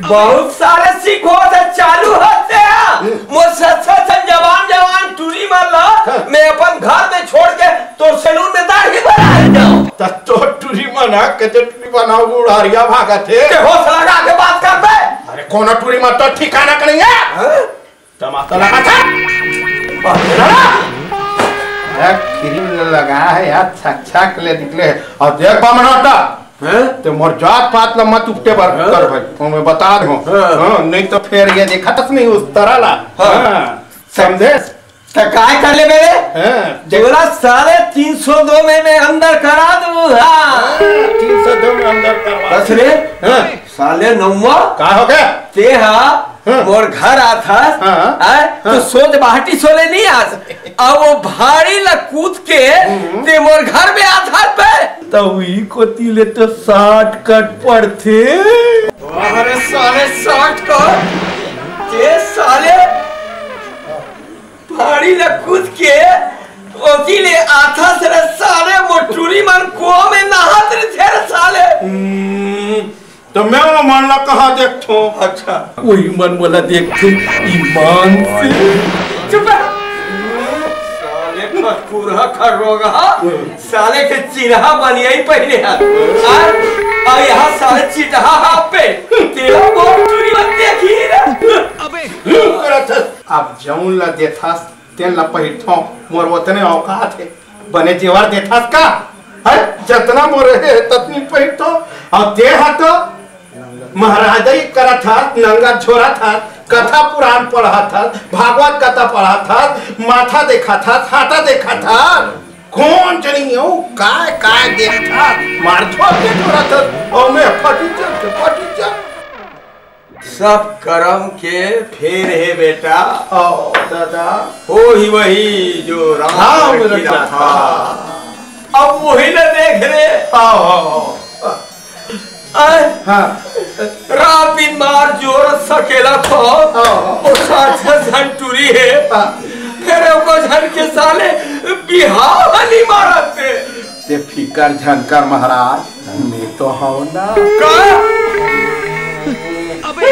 बहुत सारे सीखो से चालू होते हैं। हम्म। मोर सच्चा सन जवान जवान टूरी मन ला हाँ। मैं अपन घर में छोड़ के तोर सैलून में दाढ़ी बनाए जाओ। त तोर टूरी मन ह, कते टूरी मन ह, बुढ़ारिया भागत हे। ते होश लगा के बात कर बे। अरे कोनो टूरी मन तो ठिकाना का नहीं है। हाँ? तमाशा लगा था। अरे क्रीम लगा है यार, छक छक ले निकले है। और देख बा मनोता, हैं? ते मोर जात पात ला मत उपटे बर हाँ? कर भाई, मैं बता दे हूँ। हाँ। हाँ, नहीं तो फिर ये देखा तस नहीं उस तरह ला। हाँ। हाँ, समझे? त काय कर ले मेरे? हाँ। तोला साले तीन सौ दो में मैं अंदर करा दूँ, हाँ। हाँ, तीन सौ दो में अंदर करवा। बस रे। हाँ। साले नौवा। का हो गया? ते हा हाँ। मोर घर आथस, हाँ। हैं? तो हाँ। सोच बाहटी सोले नहीं आस। अब वो भाड़ी ला कूद के हम्म। ते मोर घर में आथस बे। त उही कोती ले तो शॉर्टकट पड़थे। अरे साले शॉर्टकट। ते साले भाड़ी ला कूद के ओती ले आथस रे साले, मोर टूरी मन कुआं में नहात रहिथे रे साले। हम्म, तो मैं वो मन ला कहाँ देखथों? अच्छा। वही मन मोला देखथे ईमान से। चुप रह। साले खरखुरहा खरोगहा, साले के चिरहा बनियाई पहिरे हा। और, और यहाँ साले चिटहा हाफ पे, तेरा मोर टूरी मन देखी रे। अबे। अब जौन ला देथस, तेन ला पहिरथों, मोर ओतने औकात हे। बने जेवर देथस का? हैं? जतना मोर हे, ततनी पहिरथों। अउ ते ह तो महाराजई करत हस, नंगा झोरत हस, कथा पुराण पढ़त हस, भागवत कथा पढ़त हस, माथा देखत हस, हाथा देखत हस। कोन जनी हो, काय, काय देखत हस? मार झोर के झोरत हस, अउ मैं फटीचर के फटीचर। सब करम के फेर हे बेटा। ओ दादा। हो ही वही जो राम राम रचिया रचिया था। था। अब वही न देख रे। आओ, आओ, आओ। आय। हाँ। रात दिन मार जोर सकेला था। आओ। वो साथ झन टूरी हे। हाँ। फिर ओको झन के साले बिहाव हली मारत हे। ते फिकर झन कर महाराज, मैं तो हव ना। का? अबे!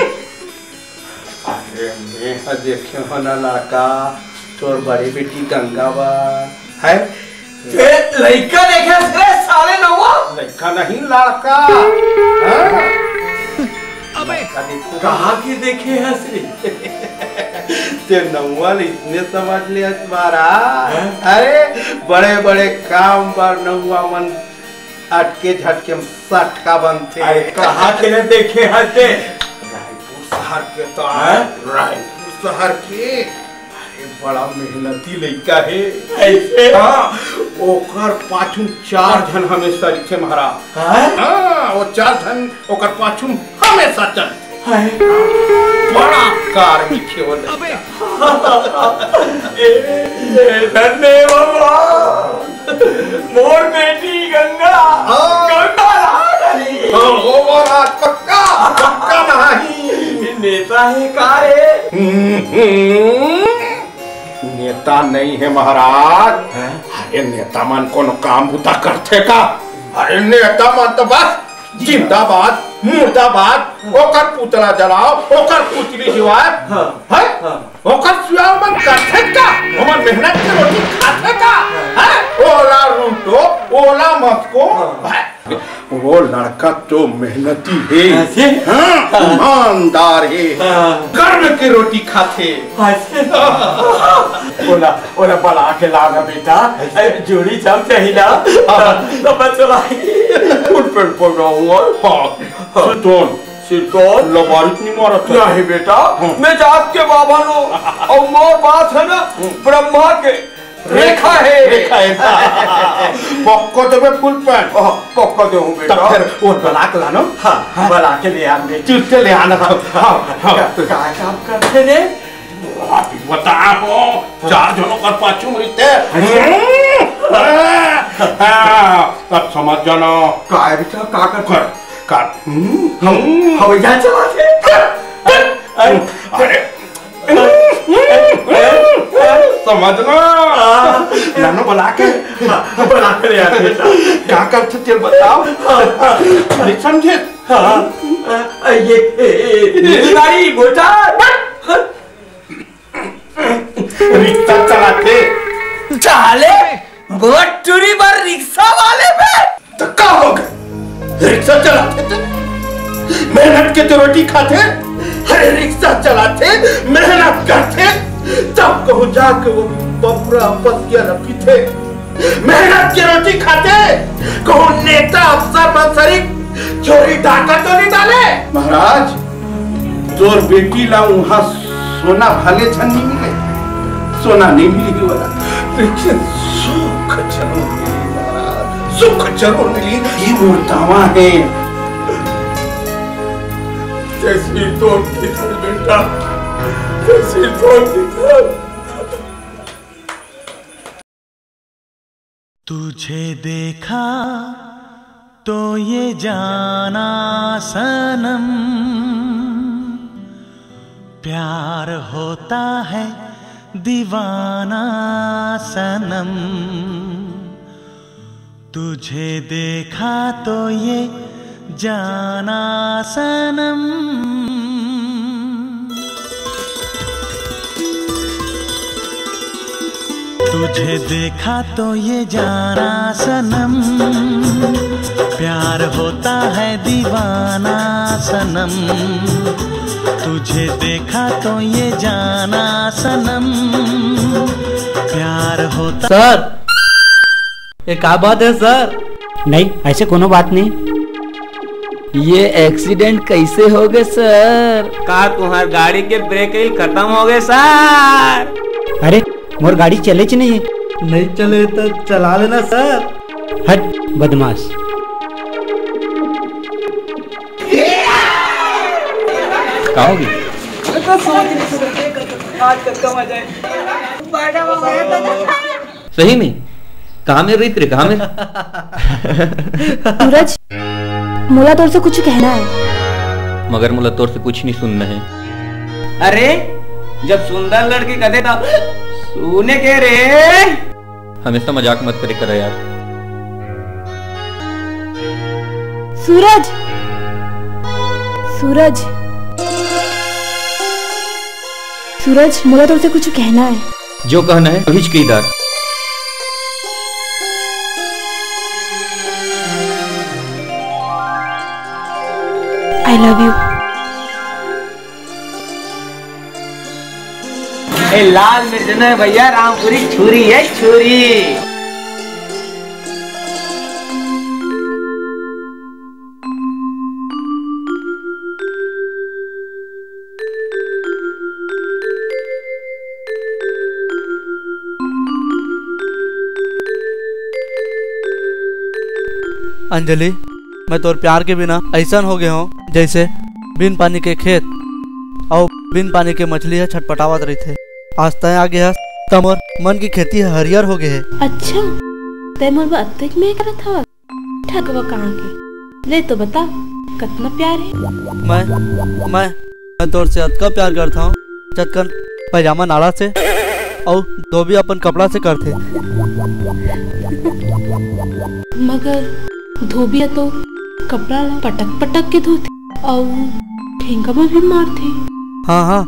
अरे, मैं ह देखे हव ना लड़का, तोर बड़े बेटी गंगा बर, है? ते लइका देखे रे साले नौवा? लइका नहीं, लड़का। हाँ? अबे! लड़का देखे। कहाँ के देखे हस रे? ते नौवा ले इतने समझ ले हस महाराज। हाँ? अरे, बड़े-बड़े काम बर नौवा मन अटके झटके में सटका बनथे। अरे, कहाँ के ले देखे हस ते? रायपुर शहर के तो हाँ? रायपुर शहर के। अरे, बड़ा मेहनती लइका हे। ऐसे? हाँ, ओकर पाछू चार झन हमेशा रहिथे महाराज। हाँ? हाँ, वो चार झन ओकर पाछू हमेशा चलथे। हाय। बड़ा कार्मिक हे वो लइका। अबे। ए, ए, धन्य बाबा। मोर बेटी गंगा। हाँ। गंगा नहा रही। हाँ, हो महाराज, पक्का, पक्का नहाही। नेता हे का रे? हम्म, हम्म। नेता नहीं हे महाराज। हैं? अरे नेता मन कोनो काम बुता करथे का? अरे नेता मन तो बस जिंदाबाद, मुर्दाबाद, ओकर पुतला जलाओ, ओकर पुतली जिवाए, हाँ। हैं? हाँ। ओकर सुआव मन करथे का? ओमन मेहनत के रोटी खाथे का? हैं? ओला रूटो, ओला मस्को, हाँ। हैं? वो लड़का तो मेहनती हे। ऐसे? हाँ, हाँ। ईमानदार हे। हाँ। कर्म के रोटी खाथे। ऐसे? ओला, ओला बला के लाना बेटा। ऐसे? ए, जोड़ी जम जाही ना। हाँ। तो, तो बचला। फुट पेट पड़ रहा हूँ। हाँ। हाँ। सुतोन। सिरतोन? लबारित नहीं मारत हे। नहीं बेटा, हम्म। मैं जात के बाभन हूँ। अउ मोर बात हे ना, हम्म। ब्रह्मा के रेखा हे। रेखा हे। पक्का देबे फुल पैंट। हाँ, पक्का देहूँ बेटा। तब फिर वो बला के लानो। हाँ, हाँ। बला के ले आन दे। चुप से ले आना। हाँ, हाँ। का, का काम करथे रे? अभी बता हो, चार झन ओकर पाछू में रहिथे। हम्म। हाँ, अब समझ जाना। काय बेटा, का कर? कर, कर। हम्म, हम्म। हवाई जहाज चलाथे। अरे, अरे। समझ लो। हाँ। लानो बला के। हाँ, बला के ले आते हैं। का करथे तेल बताओ। हाँ, हाँ। नहीं समझे? हाँ, हाँ, ये, ये, ये, ये गाड़ी, मोटर। रिक्शा चलाथे। चाले, मोर टूरी बर रिक्शा वाले बे। त का हो गे? रिक्शा चलाथे ते, मेहनत के तो रोटी खाथे। अरे, रिक्शा चलाथे, मेहनत करथे, तब कहूँ जाके वो बबुरा पतिया ल पीथे। मेहनत के रोटी खाथे, कहूँ नेता अफसर मन सरीक चोरी डाका तो नहीं डाले। महाराज, तोर बेटी ला उहाँ सोना भले झन नहीं मिले, सोना नहीं मिली वाला, लेकिन सुख जरूर मिली महाराज, सुख जरूर मिली। ये मोर दावा है। जैसी तोर की बेटा, जैसी तोर की। तुझे देखा तो ये जाना सनम, प्यार होता है दीवाना सनम। तुझे देखा तो ये जाना सनम। तुझे देखा तो ये जाना सनम, प्यार होता है दीवाना सनम। तुझे देखा तो ये जाना सनम, प्यार होता। सर, ये का बात है सर? नहीं, ऐसे कोनो बात नहीं। ये एक्सीडेंट कैसे हो गए सर? का तुम्हार गाड़ी के ब्रेक ही खत्म हो गए सर? अरे, मोर गाड़ी चले च नहीं है। नहीं चले तो चला लेना सर। हट, बदमाश। का होगे? मैं तो सोच नहीं सकते आज तक का मजा है। सही में? कहाँ में रहित रे, कहाँ में? सूरज, मोला तोर से कुछ कहना है। मगर मोला तोर से कुछ नहीं सुनना है। अरे, जब सुंदर लड़की कथे तब सुने के रे। हमेशा मजाक मत करे करा यार। सूरज, सूरज, सूरज, मोला तोर से कुछ कहना है। जो कहना है, अभी कही डार। I love you। ए, लाल मिर्च नहीं भैया, रामपुरी छुरी है, छुरी। अंजलि, मैं तोर प्यार के बिना अइसन हो गे हंव, जइसे बिन पानी के खेत अउ बिन पानी के मछली ह छटपटावत रहिथे। आज तैं आ गे हस, त मोर मन की खेती ह हरियर हो गे हे। अच्छा, तैं मोर बर अतेक मेहनत करत हवस? ठगवा कहाँ के? ले तो बता, कतना प्यार हे? मैं, मैं, मैं तोर से अतका प्यार करत हंव, जतकन पैजामा नाड़ा से अउ धोबी अपन कपड़ा से करथे। मगर धोबी ह तो कपड़ा ला पटक पटक के धोथे अउ ठेंगा म भी मारथे। हाँ, हाँ,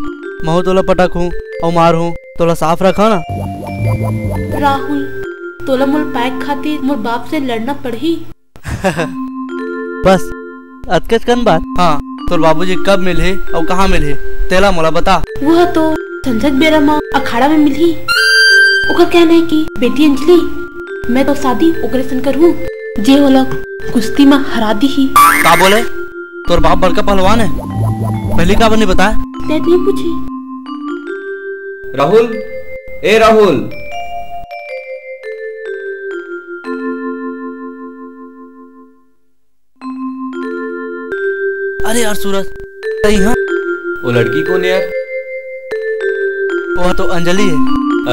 महूँ तोला पटक हूँ अउ मार हूँ, तोला साफ रखा ना। राहुल, तोला मोर पाए खातिर मोर बाप से लड़ना पड़ही। बस, अतकेच कन बात। हाँ, तोर बाबूजी कब मिलही अउ कहाँ मिलही, तेला मोला बता। वो तो संझा के बेरा म अखाड़ा में मिलही। ओकर कहना है कि बेटी अंजलि, मैं तो शादी ओकरे सन करहूँ, जे ओला कुश्ती म हरा दिही। का बोले? तोर बाप बड़का पहलवान है, पहली काबर नहीं बताया? तैं नहीं पूछे। राहुल, ए राहुल। अरे यार सूरज, सही हाँ? वो लड़की कौन यार? वो तो अंजलि है।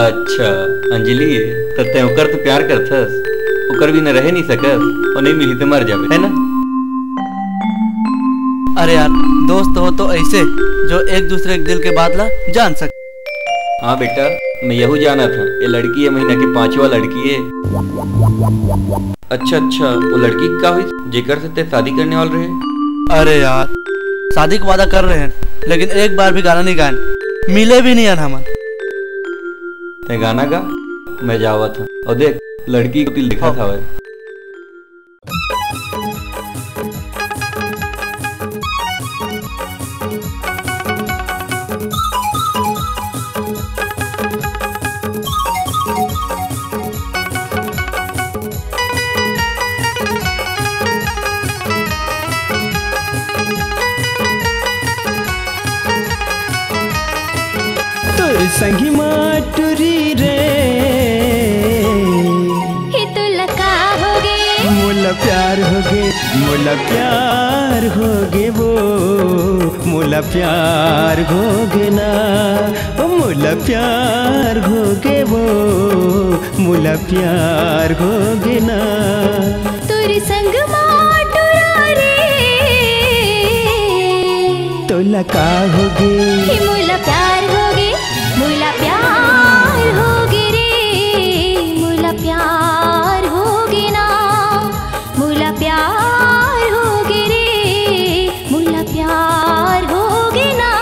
अच्छा, अंजलि है। त तैं ओकर तो प्यार करथस, ओकर बिना रहे नहीं सकस, और नहीं मिली तो मर जाबे, है ना? अरे यार, दोस्त हो तो ऐसे, जो एक दूसरे के दिल के बात ला जान सके। हाँ बेटा, मैं यहू जानत हँव, ये लड़की ये महीना के पाँचवा लड़की हे। अच्छा, अच्छा, वो लड़की का हुई, जेकर से ते शादी करने वाला रहे? अरे यार, शादी के वादा कर रहे हन, लेकिन एक बार भी गाना नहीं गायन, मिले भी नहीं हन हमन। ते गाना गा, मैं जावत हँव। अउ देख, लड़की के तिल दिखत हवय। तोर संगी मा टुरी रे। हे तोला का होगे? मोला प्यार होगे, मोला प्यार होगे वो, मोला प्यार होगे ना, ओ मोला प्यार होगे वो, मोला प्यार होगे ना। तोर संग मा टुरा रे। तोला का होगे? हे मोला प्यार होगे, मोला प्यार होगे रे, मोला प्यार होगे ना, मोला प्यार होगे रे, मोला प्यार होगे ना।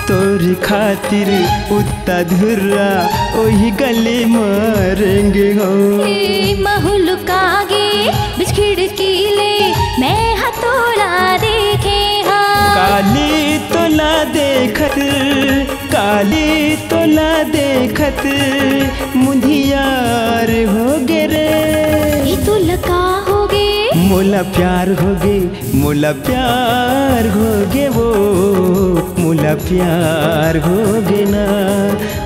तोर खातिर उत्ता धुर्रा ओही गली म रेंगे हँव। ए, महू लुका गे बिच खिड़की ले, मैं ह तोला देखे हँव। काली तोला देखत, काली तोला देखत, मुंधियार होगे रे। ए तोला का होगे? मोला प्यार होगे, मोला प्यार होगे वो, मोला प्यार होगे ना,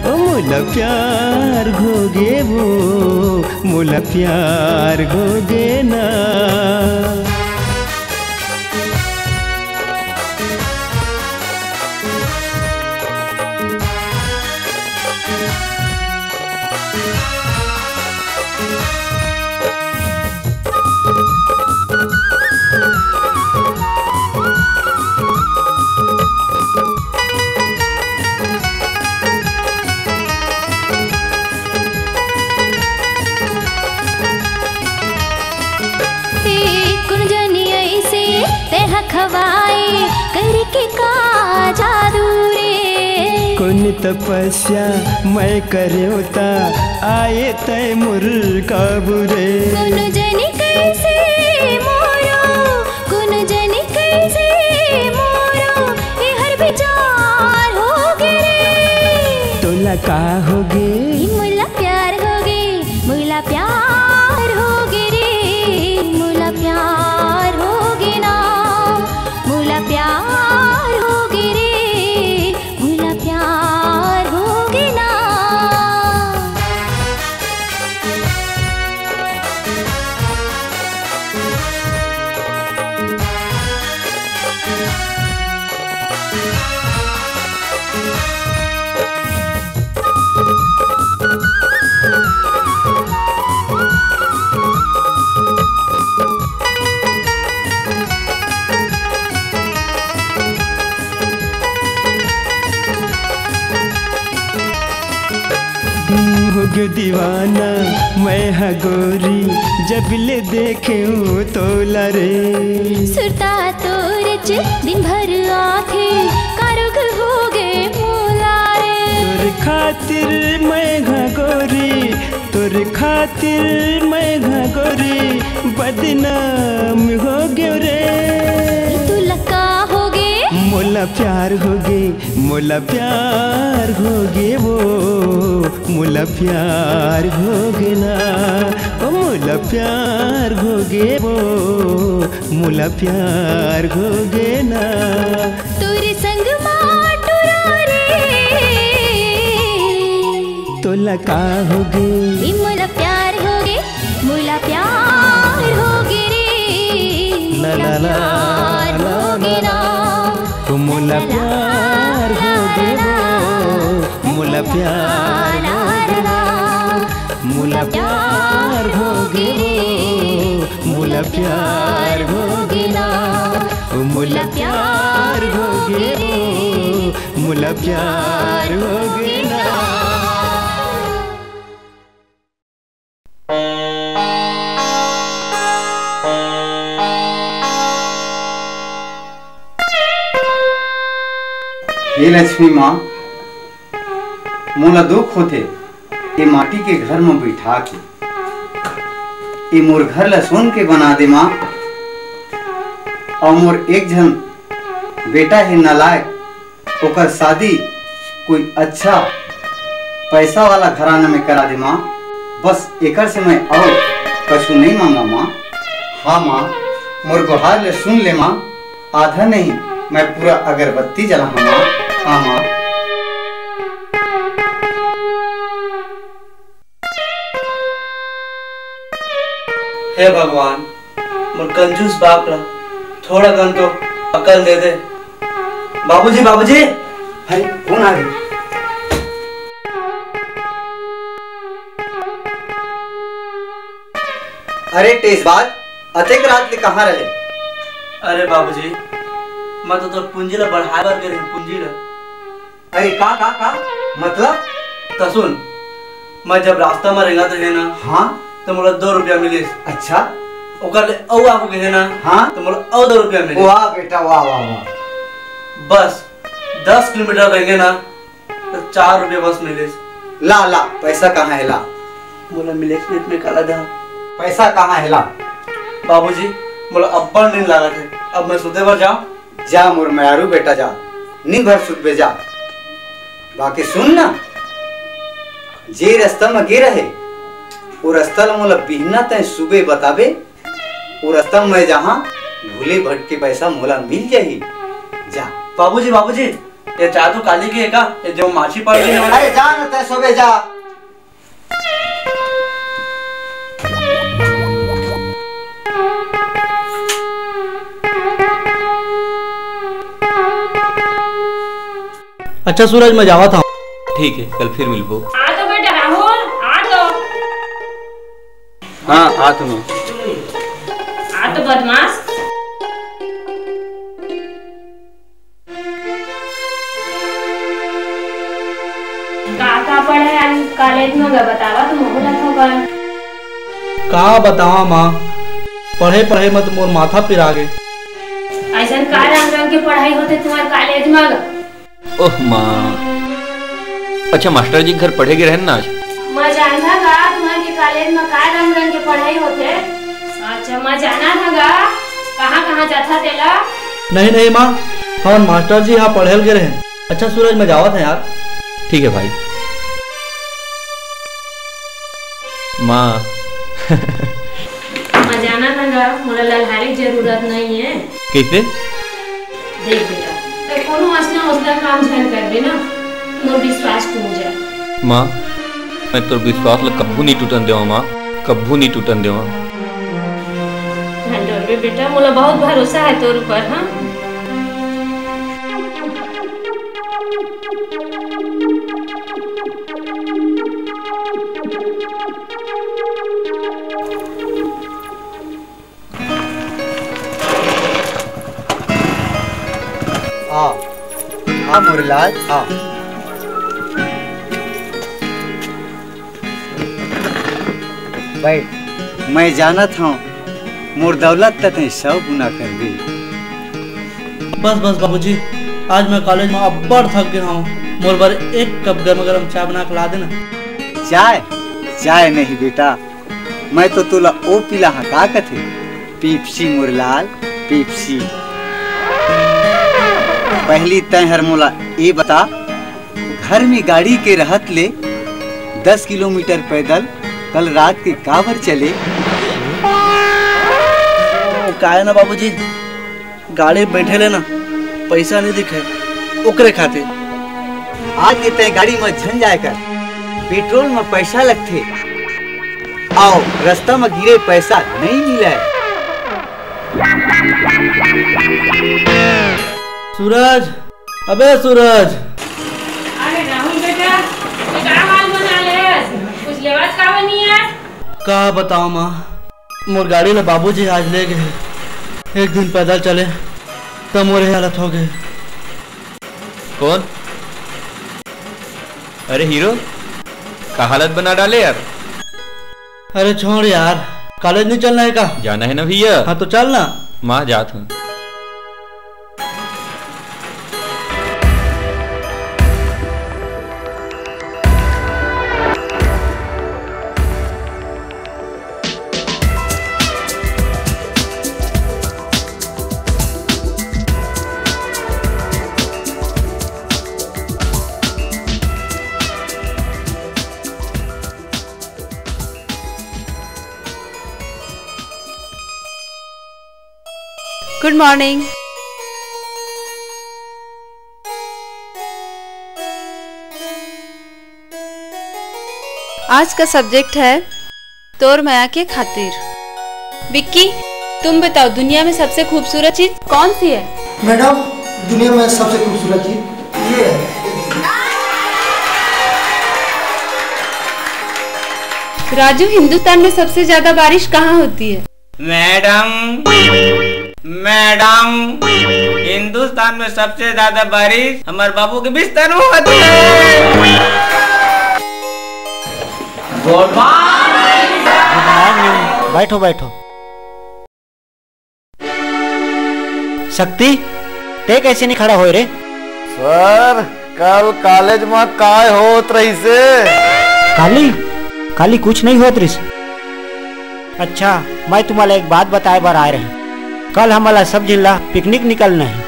ओ मोला प्यार होगे वो, मोला प्यार होगे ना। ए, कोन जनी अइसे तेहा खवाए करके का जादू रे। कोन तपस्या मैं करेंव ता आए तै मोर काबू रे। कोनो जनी कइसे मोरो, कोनो जनी कइसे मोरो, एहर विचार होगे रे। तोला का होगे? मोला प्यार होगे, मोला प्यार होगे रे, मोला प्यार होगे ना, मोला प्यार होगे रे, मोला प्यार होगे ना। होगे दीवाना मैं ह गोरी, जब ले देखेंव तोला रे। सुरता तोरेच दिन भर आथे, का रोग होगे मोला रे। तोर खातिर मैं ह गोरी, तोर खातिर मैं ह गोरी, बदनाम होगेंव रे। तोला का होगे? मोला प्यार होगे, मोला प्यार होगे वो, मोला प्यार होगे ना, ओ मोला प्यार होगे वो, मोला प्यार होगे ना। तोर संग मा टुरा रे। का होगे? ए मोला प्यार होगे, मोला प्यार होगे रे, मोला प्यार होगे ना, ओ मोला प्यार होगे वो, मोला प्यार होगे ना, मोला प्यार होगे रे, मोला प्यार होगे ना, ओ मोला प्यार होगे रे, मोला प्यार होगे ना। हे लक्ष्मी माँ, मोला दुख होथे, ये माटी के घर म बिठा के, ये मोर घर ला सोन के बना दे माँ। अउ मोर एक झन बेटा हे नालायक, ओकर शादी कोई अच्छा पैसा वाला घराना में करा दे माँ। बस एकर से मैं अउ कछु नहीं मांगा माँ। हाँ माँ, मोर गोहार ले सुन ले माँ। आधा नहीं, मैं पूरा अगरबत्ती जलाहूँ माँ। हाँ माँ। हे भगवान, मोर कंजूस बाप ला थोड़ा कन तो अकल दे दे। बाबूजी, बाबूजी। अरे, कौन आ गया? अरे टेसबाज, अतेक रात ले कहाँ रहे? अरे बाबूजी, मैं तो तोर पूंजी ला बढ़ाए बर गे रहें, पूंजी ला। अरे का, का, का? मतलब? त सुन, मैं जब रास्ता में रेंगत रहे ना, हाँ? तो मोला दो रुपया मिलिस। अच्छा। ओकर ले अउ आगू गए ना, हाँ? तो मोला अउ दो रुपया मिलिस। वाह बेटा, वाह, वाह, वाह। बस दस किलोमीटर रेंगे ना, तो चार रुपया बस मिलिस। ला, ला, पैसा कहाँ हे, ला? मोला मिले के पेट में काला दा। पैसा कहाँ हे, ला? बाबूजी, मोला अब्बड़ नींद लागत हे, अब मैं सुते बर जाऊं? जा मोर मयारू बेटा, जा, नींद भर सुतबे, जा। बाकी सुन ना, जे रस्ता म गे रहे, वो रस्ता ल मोला बिहना तैं सुबे बताबे, वो रस्ता म मैं जहाँ भूले भटके पैसा मोला मिल जाही। जा। बाबूजी, बाबूजी, ये चाय तो काली के हे का? ये जो माछी पड़ गई है। अरे जा ना तैं सोबे जा। अच्छा सूरज, मैं जावत हूँ। ठीक है, कल फिर मिलबो। आ तो बेटा राहुल, आ तो। हाँ, आ तो मैं। आ तो बदमाश। का, का पढ़े हस कॉलेज में गा, बतावा तो महू ला थोकन। का बतावा माँ, पढ़े पढ़े में तो मोर माथा पिरा गे। अइसन का रंग रंग के पढ़ाई होथे तुम्हार कॉलेज में गा? ओह माँ, अच्छा मास्टर जी के घर पढ़े गे रहेन ना आज? मैं जानथों का तुम्हार के कॉलेज में का रंग रंग के पढ़ाई होथे? अच्छा, मैं जानथों का कहाँ कहाँ जाथा तेला? नहीं नहीं माँ, हमर मास्टर जी यहाँ पढ़े ल गे रहेन। अच्छा सूरज, मैं जावत हूँ यार। ठीक है भाई। माँ। मैं जानथों का मोला ललहारे के जरूरत नहीं है। कैसे? देख बेटा, तैं कोनो असना उसना काम झन करबे ना, मोर विश्वास टूट जाए। माँ, मैं तोर विश्वास ला कभू नहीं टूटन देवा माँ, कभू नहीं टूटन देवा। झन डरबे बेटा, मोला बहुत भरोसा है तोर ऊपर, हाँ? आ, आ मोर लाल, आ। बैठ, मैं जानत हूँ, मोर दौलत त तैं सौ गुना करबे। बस, बस बाबूजी, आज मैं कॉलेज में अब्बड़ थक गया हूँ, मोर बर एक कप गरम गरम चाय बना के ला देना। चाय? चाय नहीं बेटा, मैं तो तोला ओ पिला हा का कथे, पेप्सी मोर लाल, पेप्सी। पहली तैं हर मोला ए बता, घर में गाड़ी के रहत ले दस किलोमीटर पैदल कल रात के काबर चले? ओ, काय ना बाबूजी, गाड़ी में बैठे ले ना, पैसा नहीं दिखे, ओकरे खातिर। आज के तय गाड़ी में झन जाए कर, पेट्रोल म पैसा लगथे, अउ रस्ता म गिरे पैसा नइ मिलय। सूरज, अबे सूरज। अरे राहुल बेटा, ये का हाल बना ले? कुछ लेवाच का बनी है? का बताओ माँ, मोर गाड़ी ला बाबूजी आज ले गए। एक दिन पैदल चले, त मोर ये हालत हो गए। कौन? अरे हीरो, का हालत बना डाले यार। अरे छोड़ यार, कॉलेज नहीं चलना है का? जाना है ना भैया। हाँ तो चल ना। माँ जात हूँ। गुड मॉर्निंग। आज का सब्जेक्ट है तोर मया के खातिर। विक्की, तुम बताओ, दुनिया में सबसे खूबसूरत चीज कौन सी है? मैडम, दुनिया में सबसे खूबसूरत चीज ये है। राजू, हिंदुस्तान में सबसे ज्यादा बारिश कहाँ होती है? मैडम, मैडम, हिंदुस्तान में सबसे ज्यादा बारिश हमारे बाबू के बिस्तर में होती है। गुड मॉर्निंग। बैठो, बैठो। शक्ति, ते कैसे नहीं खड़ा होए रे? सर, कल कॉलेज में काय होत रहिसे? काली, काली कुछ नहीं होत रहिस। अच्छा, मैं तुम्हारा एक बात बताए बर आए रहे। कल हमारा सब जिला पिकनिक निकलना है।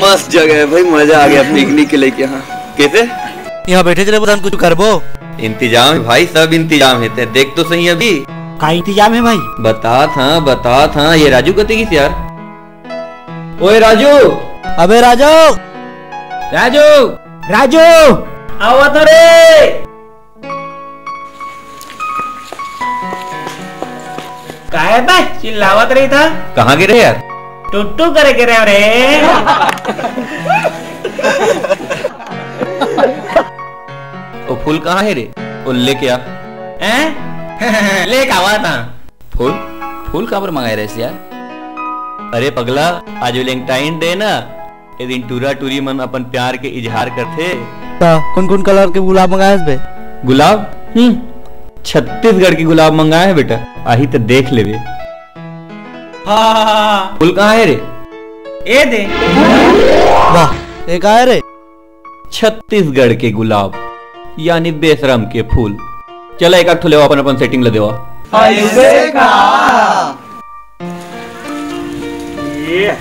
मस्त जगह है भाई, मजा आ गया पिकनिक के लेके। हाँ, कैसे? यहाँ बैठे चले बता, कुछ करबो। इंतजाम है भाई, सब इंतजाम है। ते देख तो सही अभी। का इंतजाम है भाई? बता था, बता था। ये राजू कते गिस यार? ओए राजू। अबे राजू। राजू। राजू। आवा तो रे। काहे बे चिल्लावत रही था? कहाँ गिरे यार? टुट्टू करे गिरे रे। वो फूल कहाँ है रे? वो लेके आ। हैं? लेके आवा था। फूल? फूल काबर मंगाए रहिस यार? अरे पगला, आज वैलेंटाइन डे ना, ए दिन टूरा टूरी मन अपन प्यार के इजहार करथे। त कोन कोन कलर के गुलाब मंगाए हस बे? गुलाब? हम्म, छत्तीसगढ़ के गुलाब मंगाए हे बेटा, आही त देख लेबे। हाँ, हाँ, हाँ, हाँ। फूल कहाँ है रे? ए दे। वाह, ए का है रे? छत्तीसगढ़ के गुलाब यानी बेशरम के फूल। चला एक आध ठो लेवा, अपन अपन सेटिंग ल देवा। ऐसे का? ये।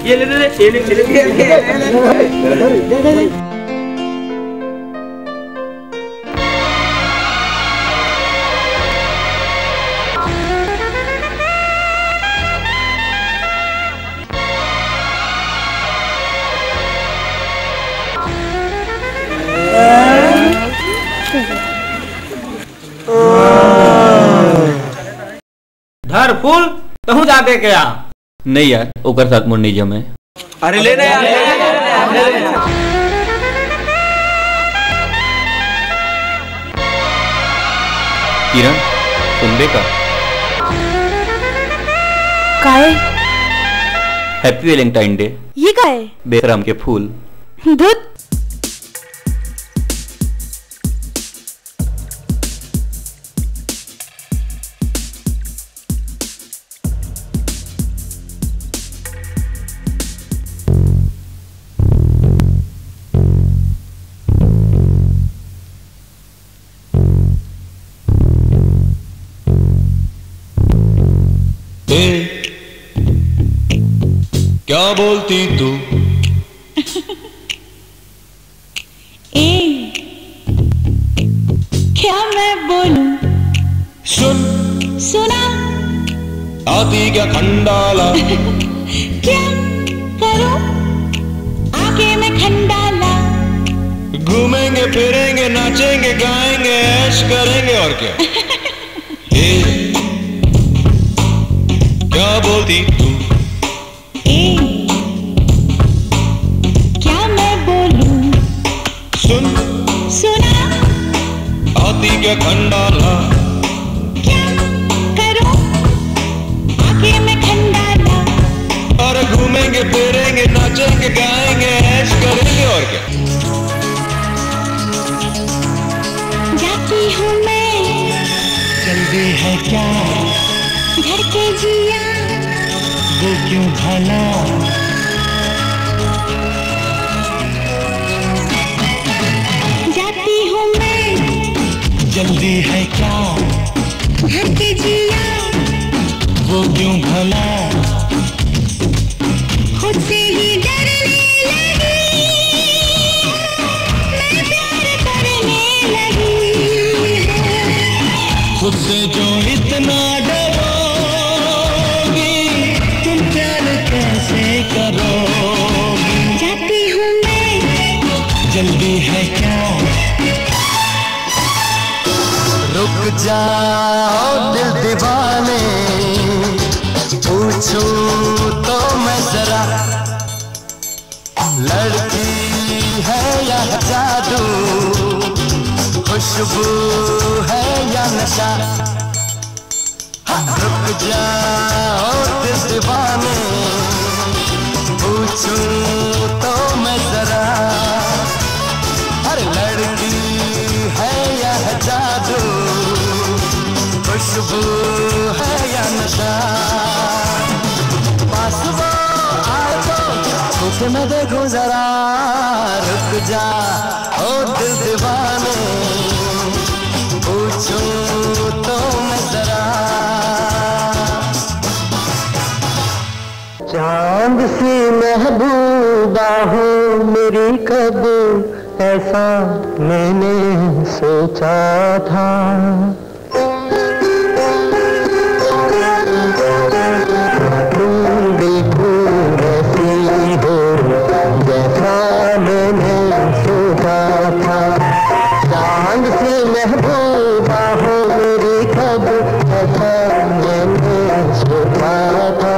ये ले, ले, ले, ये ले, ये ले, ये ले। धर फूल, तहूँ जाके क्या? नहीं यार, ओकर साथ मोर नहीं जमे। अरे ले ना यार, ले ना यार। किरण, सुनबे का? काहे? Happy Valentine Day। ये का है? बेशरम के फूल। धुत। ए, क्या बोलती तू? आती क्या खंडाला? क्या करूं आके मैं खंडाला? घूमेंगे फिरेंगे, नाचेंगे गाएंगे, ऐश करेंगे, और क्या? ए, क्या बोलती तू? ए, क्या मैं बोलूं? सुन, सुना। आती क्या खंडाला? क्या करूं आके मैं खंडाला? और घूमेंगे फिरेंगे, नाचेंगे गाएंगे, ऐश करेंगे, और क्या? जाती हूँ मैं। जल्दी है क्या? धड़के जिया। वो क्यों भला? जाती हूँ मैं। जल्दी है क्या? धड़के जिया। वो क्यों भला? खुद से ही डरने लगी, मैं प्यार करने लगी। खुद से जो इतना डरोगी, तुम प्यार कैसे करोगी? जाती हूँ मैं। जल्दी है क्या? रुक जाओ दिल दीवाने, पूछूं तो मैं जरा, लड़की है या जादू, खुशबू है या नशा? हाँ, रुक जाओ दिल दीवाने, पूछूं तो मैं जरा, हर लड़की है या जादू, खुशबू है या नशा? पास वो आए तो उसे मैं देखूं जरा, रुक जा ओ दिल दीवाने, पूछूं तो मैं जरा। चांद सी महबूबा हो मेरी, कब ऐसा मैंने सोचा था। तुम बिल्कुल वैसी हो जैसा मैंने सोचा था। चांद सी महबूबा हो मेरी, कब ऐसा मैंने सोचा था।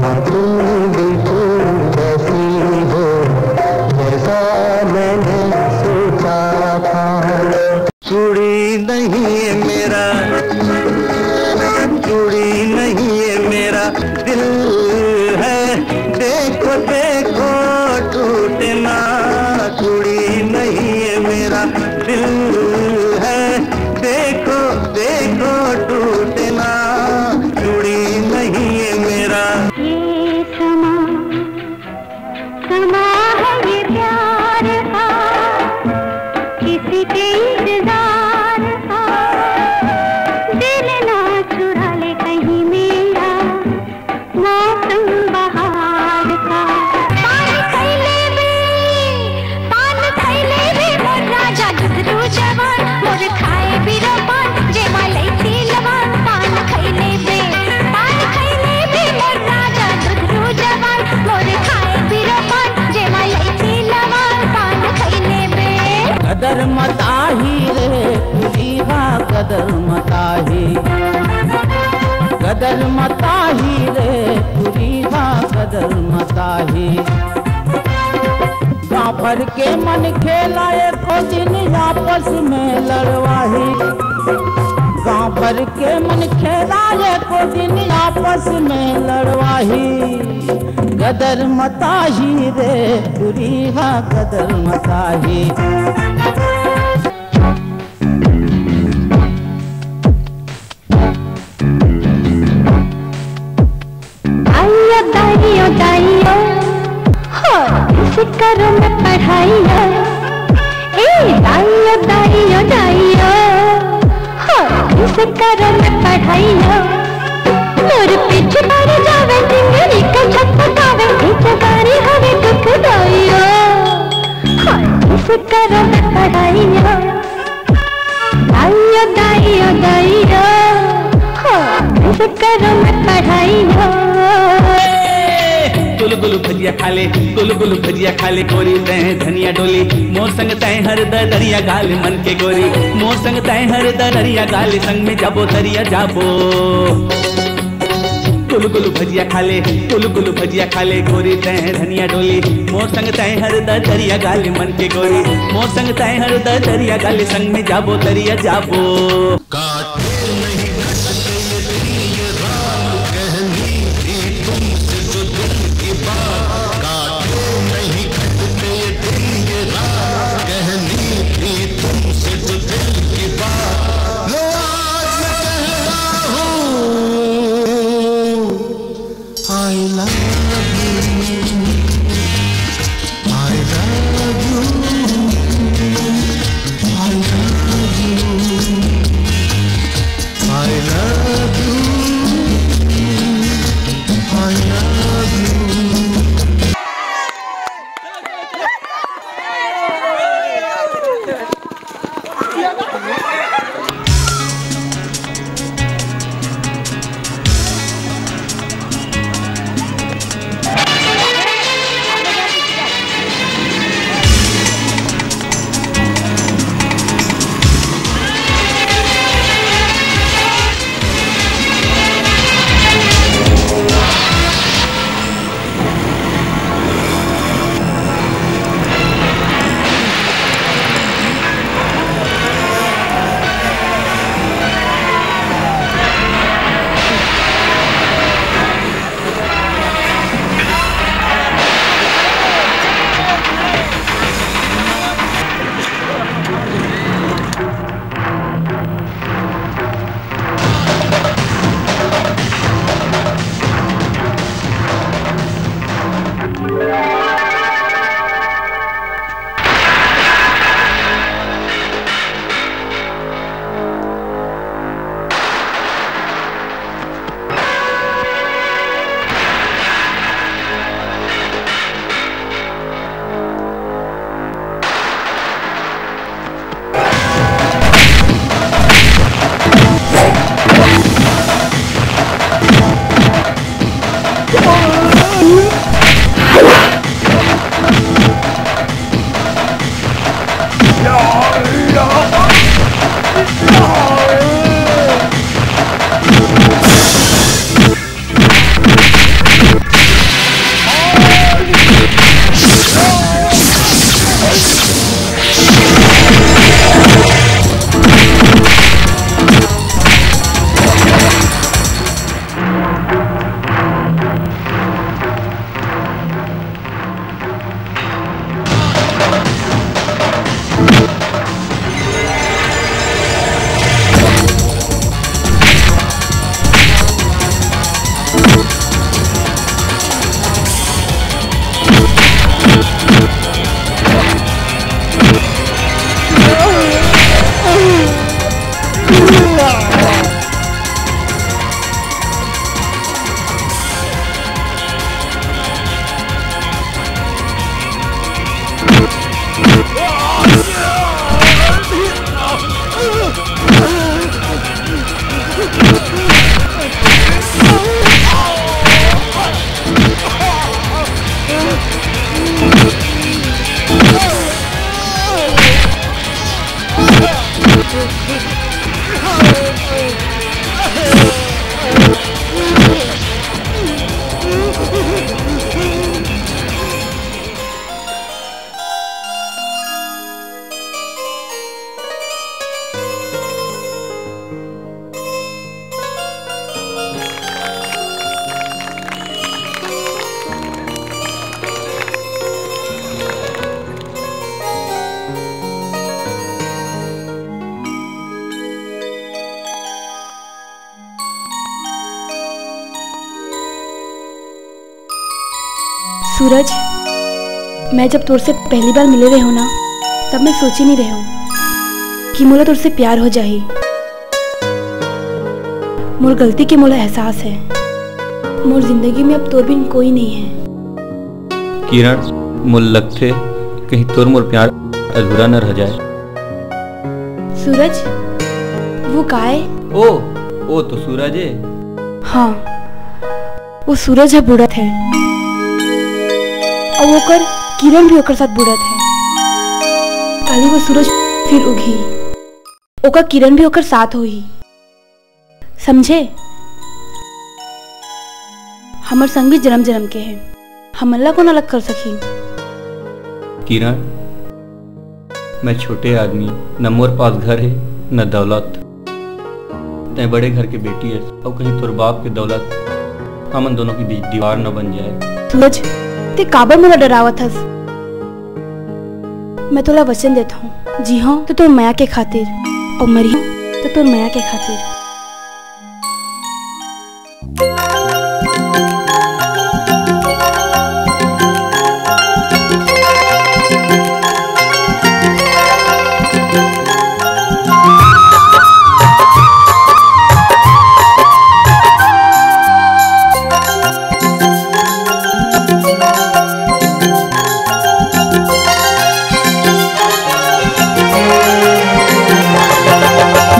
हाँ, तुम बिल्कुल वैसी हो जैसा मैंने सोचा था। चूड़ी नहीं है मेरा, चूड़ी नहीं है मेरा, दिल है, देखो देखो टूटना। चूड़ी नहीं है मेरा, दिल है, देखो देखो टूटना। चूड़ी नहीं है मेरा। ये समा, समा है ये प्यार का, किसी के इंतजार का। दिल ना चुरा ले कहीं मेरा, मौसम बहार का। पान खैले बे, पान खैले बे मोर राजा दुधरू जवान, मोर खाए बिरो पान जेमा लैती लवान। पान खैले बे, पान खैले बे मोर राजा दुधरू जवान, मोर खाए बिरो पान जेमा लैती लवान। पान खैले बे। कदर मताही रे टुरी हा, कदर मताही। कदर मताही रे टुरी हा, कदर मताही। गाँव भर के मन खेला एको दिन आपस में लड़वाही। गाँव भर के मन खेला एको दिन आपस में लड़वाही। कदर मताही रे टुरी हा, कदर मताही। दाइयो, दाइयो, दाइयो, हो, इसे करो मैं पढ़ाइयो। ए, दाइयो, दाइयो, दाइयो, हो, इसे करो मैं पढ़ाइयो। मोर पीछे पड़ जावे, टिंगरी का छटपटावे, पीछे गाड़ी हवे दुख दाइयो। हो, इसे करो मैं पढ़ाइयो। दाइयो, दाइयो, दाइयो, हो, करो मैं पढ़ाई हो। गुलगुल भजिया खा ले, गुलगुल भजिया खा ले, गोरी तैं धनिया डोली, मोर संग तैं हर दरिया गाल मन के गोरी, मोर संग तैं हर दरिया गाल, संग में जाबो दरिया जाबो। गुलगुल भजिया खा ले, गुलगुल भजिया खा ले, गोरी तैं धनिया डोली, मोर संग तैं हर दरिया गाल मन के गोरी, मोर संग तैं हर दरिया गाल, संग में जाबो दरिया जाबो। काटे नहीं कटते ये दिन ये रात, कहनी थी तुमसे जो दिल की बात। काटे नहीं कटते ये दिन ये रात, कहनी थी तुमसे जो दिल की बात। लो आज मैं कहता हूँ, I love you, I love you, I love you, I love you, I love you। सूरज, मैं जब तोर से पहली बार मिले रहे हूँ ना, तब मैं सोचे नहीं रहे हूँ कि मोला तोर से प्यार हो जाही। मोर गलती के मोला एहसास है। मोर जिंदगी में अब तोर बिन कोई नहीं है। किरण, मोला लगथे कहीं तोर मोर प्यार अधूरा न रह जाए। सूरज, वो काय? ओ, ओ तो सूरज है। हाँ, वो सूरज ह बुड़त हे, अउ ओकर किरण भी ओकर साथ बुड़त हे। काली वो सूरज फिर उगही, ओकर किरण भी ओकर साथ होही। समझे? हमर संग भी जन्म जन्म के हे, हमन ला कोन अलग कर सकही? किरण, मैं छोटे आदमी, न मोर पास घर हे, न दौलत। तैं बड़े घर के बेटी हस, अउ कहीं तोर बाप के दौलत हमन दोनों के बीच दीवार न बन जाए। सूरज, तैं काबर मोला डरावत हस? मैं तोला वचन देत हूँ, जी हाँ तो तोर मया के खातिर, अउ मरी तो तोर मया के खातिर।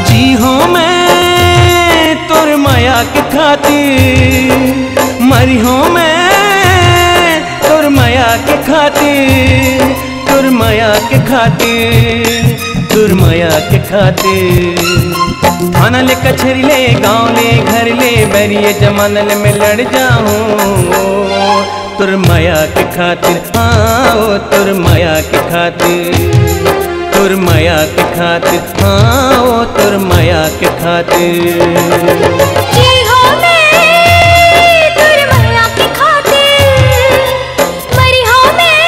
जी हो मैं तोर मया के खातिर, मरी हो मैं तोर मया के खातिर, तोर मया के खातिर, तोर मया के खातिर। थाना ले कचहरी ले, गांव ले घर ले, बैरिये जमाना ले मैं लड़ जाहूं। तोर मया के खातिर, हाँ, ओ तोर मया के खातिर, तोर मया के खातिर, हाँ, ओ तोर मया के खातिर। जी हो मैं तोर मया के खातिर, मरी हो मैं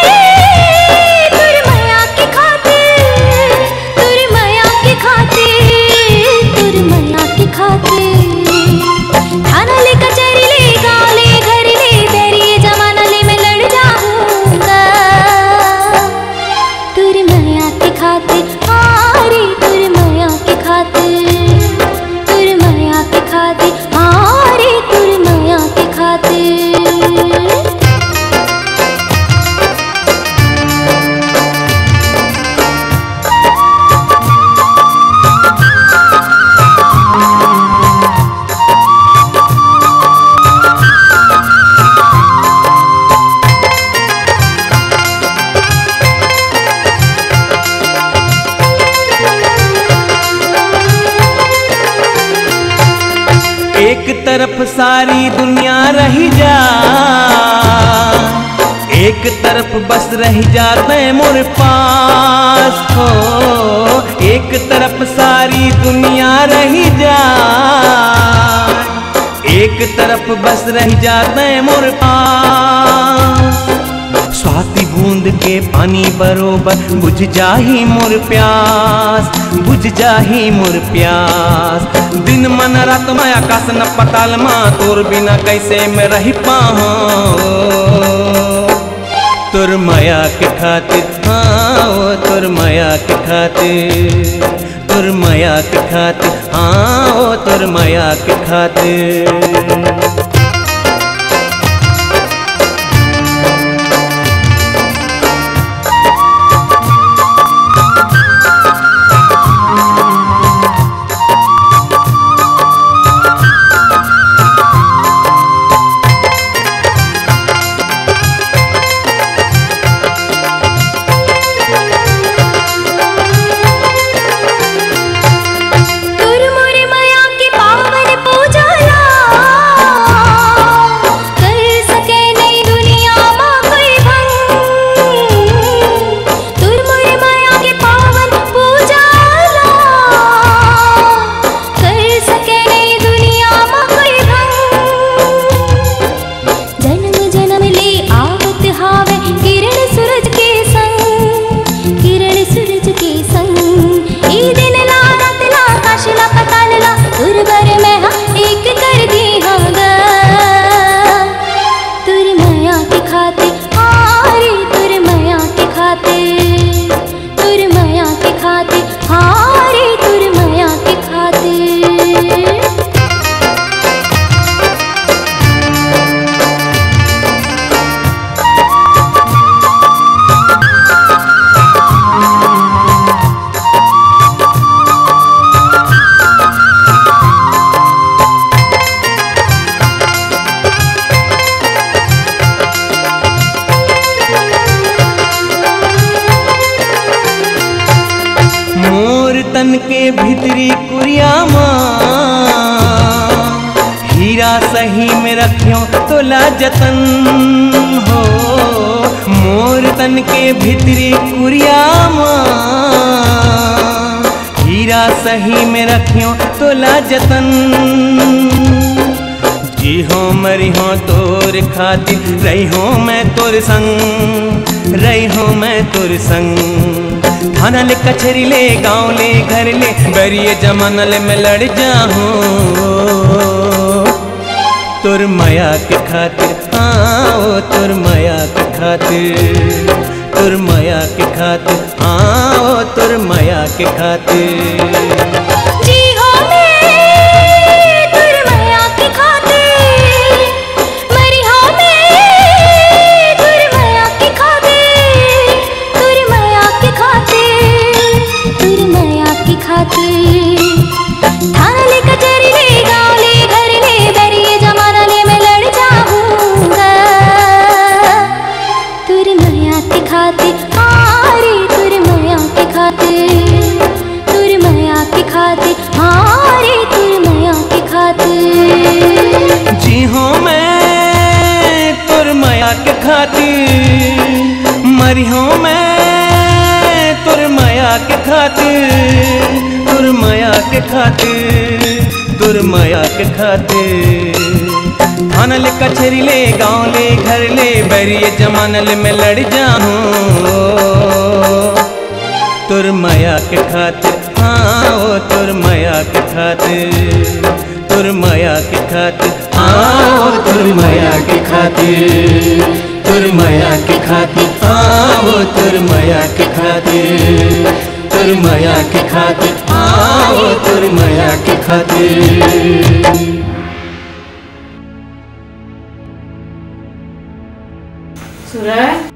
तोर मया के खातिर, तोर मया के खातिर, तोर मया के खातिर। थाना ले कचहरी ले, गांव ले घर ले, बैरिये जमाना ले मैं लड़ जाहूं गा। तोर मया के खातिर, हाँ रे, तोर मया के खातिर, तोर मया के खातिर, हाँ रे, तोर मया के खातिर। एक तरफ सारी दुनिया रही जा, एक तरफ बस रही जा तैं मोर पास हो। एक तरफ सारी दुनिया रही जा, एक तरफ बस रही जा तैं मोर पास। स्वाति बूंद के पानी बरोबर बुझ जाही मोर प्यास, बुझ जाही मोर प्यास। दिन मन रात म आकाश न पताल म, तोर बिना कैसे मैं रही पाहूं। तोर मया के खातिर, हाँ, ओ तोर मया के खातिर, तोर मया के खातिर, हाँ, ओ तोर मया के खातिर। तोर मोर मया के पावन पूजा ला, भीतरी कुरिया मा हीरा सही में रखियो तोला जतन हो, मोर तन के भीतरी कुरिया मा हीरा सही में रखियो तोला जतन। जी हो मरी हो तोर खातिर, रही हो मैं तोर संग, रही हो मैं तोर संग। थाना ले कचहरी ले, गांव ले घर ले, बरिये जमाना ले मैं लड़ जाहूं तोर मया के खातिर, हाँ, ओ तोर मया के खातिर, तोर मया के खातिर, हाँ, ओ तोर मया के खातिर। जी हो मैं तोर मया के खातिर, मरी हो मैं तोर मया के खातिर, तोर मया के खातिर, तोर मया के खातिर। थाना ले कचहरी ले, गांव ले घर ले, बरिये जमाना ले मैं लड़ जाहूंगा तोर मया के खातिर, हाँ रे तोर मया के खातिर, तोर मया के खातिर, हाँ रे तोर मया के खातिर। जी हो मैं तोर मया के खातिर, मरी हो मैं तोर मया के खातिर, तोर मया के खातिर, तोर मया के खातिर। थाना ले कचहरी ले, गांव ले घर ले, बरिये जमाना ले मैं लड़ जाहूं तोर मया के खातिर, हाँ, ओ तोर मया के खातिर, तोर मया के खातिर, हाँ, ओ तोर मया के खातिर, तोर मया के खातिर, हाँ, ओ तोर मया के खातिर, तोर मया के खातिर, हाँ, ओ तोर मया के खातिर। सूरज,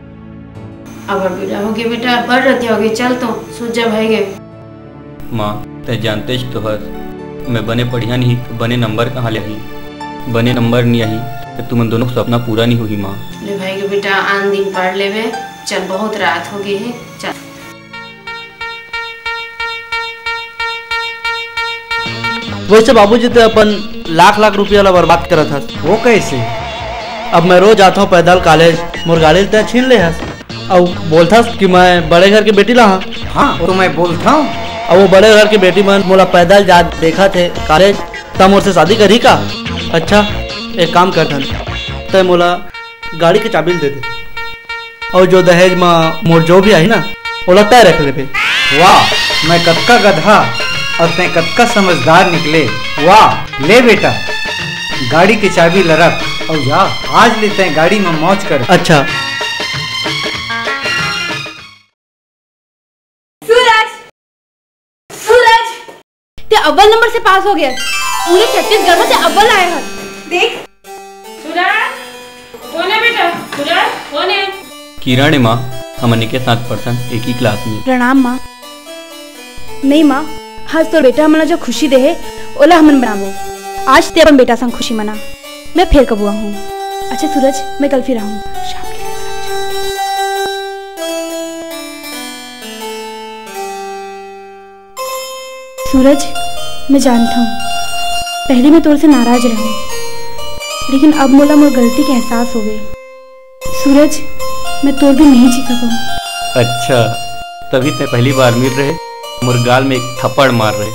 अब बेटा हो गए बेटा, बड़ रतिया हो गए, चल तो सूत जा भाई गए। माँ, तै जानतेच तो हस, मैं बने पढ़िया नहीं तो बने नंबर कहाँ ले आही? बने नंबर नहीं आही तो तुमन दोनों के सपना पूरा नहीं होही माँ। ले भाई के बेटा, आन दिन पढ़ लेबे। चल, बहुत रात हो गई है, चल। वैसे बाबूजी, ते अपन लाख लाख रुपया ला बर्बाद करत हस। वो कैसे? अब मैं रोज आता हूँ पैदल कॉलेज, मोर गाड़ी ल ते छीन ले हस। अउ बोलथस कि मैं बड़े घर के बेटी ला हाँ। हाँ, वो तो मैं बोलता हूँ। अब वो बड़े घर के बेटी मन मोला पैदल जात देखत हे कॉलेज, त मोर से शादी करही का? अच्छा, एक काम करथन, तै मोला गाड़ी के चाबी ल दे दे, अउ जो दहेज म मोर जो भी आही ना, ओला तै रख लेबे। वाह, मैं कतका गधा अउ तै कतका समझदार निकले। वाह, ले बेटा, गाड़ी के चाबी ल रख अउ जा, आज ले तै गाड़ी म मौज कर। अच्छा। सूरज, सूरज, ते अव्वल नंबर से पास हो गया। पूरे छत्तीसगढ़ में ते अव्वल आए हस। देख। सूरज, कौन है बेटा? सूरज, कौन है? किरण है माँ, हमन एके साथ पढ़थन, एक ही क्लास में। प्रणाम माँ। नहीं माँ, आज तोर बेटा हमन ला जो खुशी दे हे, ओला हमन बनाबो। आज ते अपन बेटा संग खुशी मना। मैं फेर कभू आहूँ। अच्छा सूरज, मैं कल फिर आहूँ। शाम के लिए। सूरज, मैं जानता हूँ, पहले मैं तोर से नाराज रहूँ, लेकिन अब मोला मोर गलती के एहसास हो गए। सूरज, मैं तोर बिन नहीं जी सकूँ। अच्छा, तभी तै पहली बार मिल रहे, मोर गाल में एक थप्पड़ मार रहे।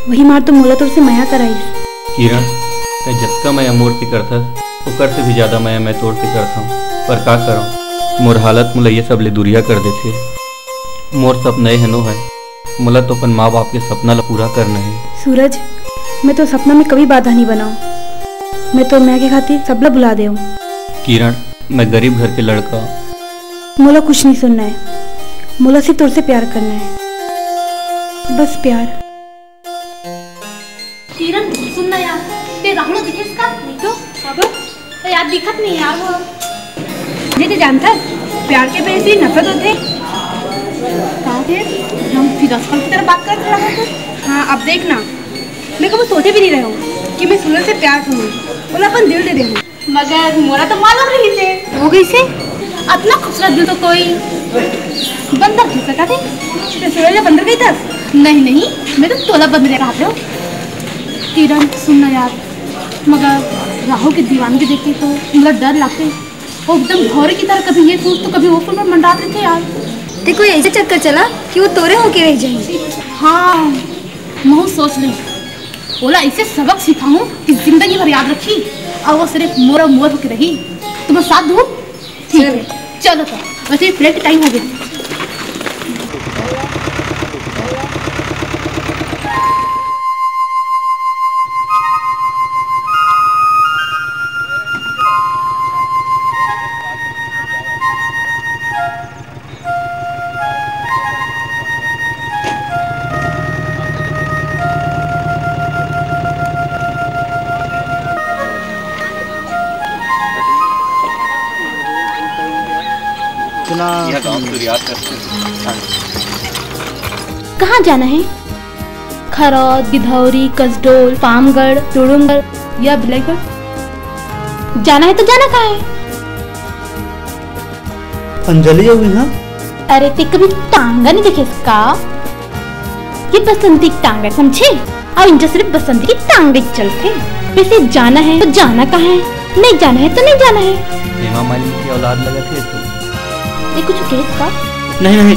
वही मार तो मोला तोर से मया कराइस। किरण, तै जतका मया मोर से करथस, ओकर से भी ज्यादा मया मैं तोर से करथंव। पर का करंव, मोर हालत मोला ये सब ले दूरिहा कर देथे। मोर सपना ये हनो है, मोला तो अपन माँ बाप के सपना ला पूरा करना है। सूरज, मैं तो सपना में कभी बाधा नहीं बनाऊं। मैं तो मैं के खातिर सबला भुला देऊं। किरण, मैं गरीब घर के लड़का। मोला कुछ नहीं सुनना है, मोला सिर्फ तोर से प्यार करना है, बस प्यार। किरण, सुन ना यार, ते राहुल दिखेस का? नहीं तो। अब तो यार दिखत नहीं यार वो। जे ते जानथस, प्यार के बेइज्जती नफरत होथे। का होथे? हम फिर आजकल की तरह बात करत रहत हस। हाँ, अब देख ना, मैं कभी सोचे भी नहीं रहे हूँ कि मैं सूरज से प्यार करूँ, बोला अपन दिल दे दे हूँ। मगर मोला तो मालूम नहीं थे। हो गई से? अतना खूबसूरत दिल तो कोई बंदर खींच सकत हे। ते सूरज ला बंदर कहिथस? नहीं, नहीं, मैं तो तोला बंद ले रहा था। किरण, सुन ना यार, मगर राहु के दीवानगी देख के तो मोला डर लगथे। वो एकदम भौरे की तरह कभी ये फूल तो कभी वो फूल में मंडरात रहिथे यार। ते कोई ऐसे चक्कर चला कि वो तोरे होके रह जाए। हाँ, महूँ सोच ले, ओला ऐसे सबक सिखाऊं कि जिंदगी भर याद रखी और वो सिर्फ मोर अउ मोर होके रही। तुम्हारा साथ दूँ? ठीक है, चलो तो, वैसे भी प्रेयर के टाइम हो गया। इतना यह गांव सूर्यास्त। कहाँ जाना है? खरौद, गिधौरी, कसडोल, पामगढ़, टुड़ुमगढ़ या बिलाईगढ़? जाना है तो जाना कहाँ है? अंजलि अउ इहाँ? अरे, ते कभी टांगा नहीं देखे का? ये बसंती टांगा, समझे? अउ इंजा सिर्फ बसंती के टांगा ही चलथे। वैसे जाना है तो जाना कहाँ है, नहीं जाना है तो नहीं जाना है। हेमा मालिनी की औलाद लगत है तू। ये कुछ कहे का? नहीं, नहीं।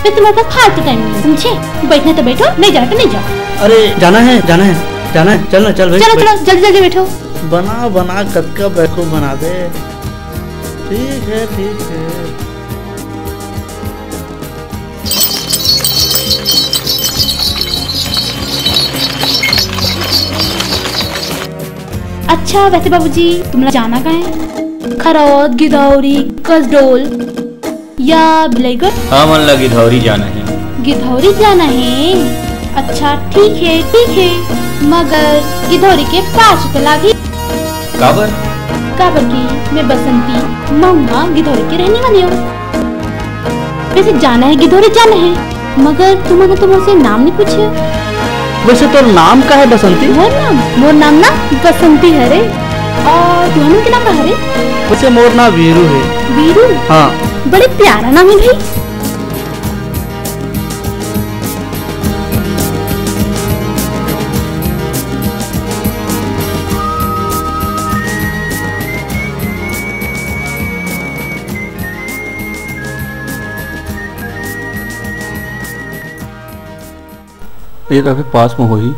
मैं तुम्हारे पास फालतू टाइम नहीं है, समझे? बैठना तो बैठो, नहीं जाना तो नहीं जाओ। अरे, जाना है, जाना है, जाना है, चल ना, चल भाई, चलो, बैठ। चलो, जल्दी, जल्दी बैठो। बना, बना, कतका बेवकूफ बना दे। ठीक है, ठीक है। अच्छा, वैसे बाबूजी, तुमला जाना कहाँ है? खरौद, गिधौरी, कसडोल या बिलाईगढ़? हमन ला गिधौरी जाना है। गिधौरी जाना है? अच्छा, ठीक है, ठीक है, मगर गिधौरी के पास तो लागी। काबर? काबर कि मैं बसंती महुआ गिधौरी के रहने वाली हूँ। वैसे जाना है गिधौरी जाना है, मगर तुमन तो मोसे नाम नहीं पूछे। वैसे तोर नाम का है बसंती? मोर नाम, मोर नाम ना बसंती हरे। और तुमन के नाम का हरे? वैसे मोर नाम वीरू है। वीरू? हाँ। बड़े प्यारा नाम है भाई। ये तो अभी पास में होही।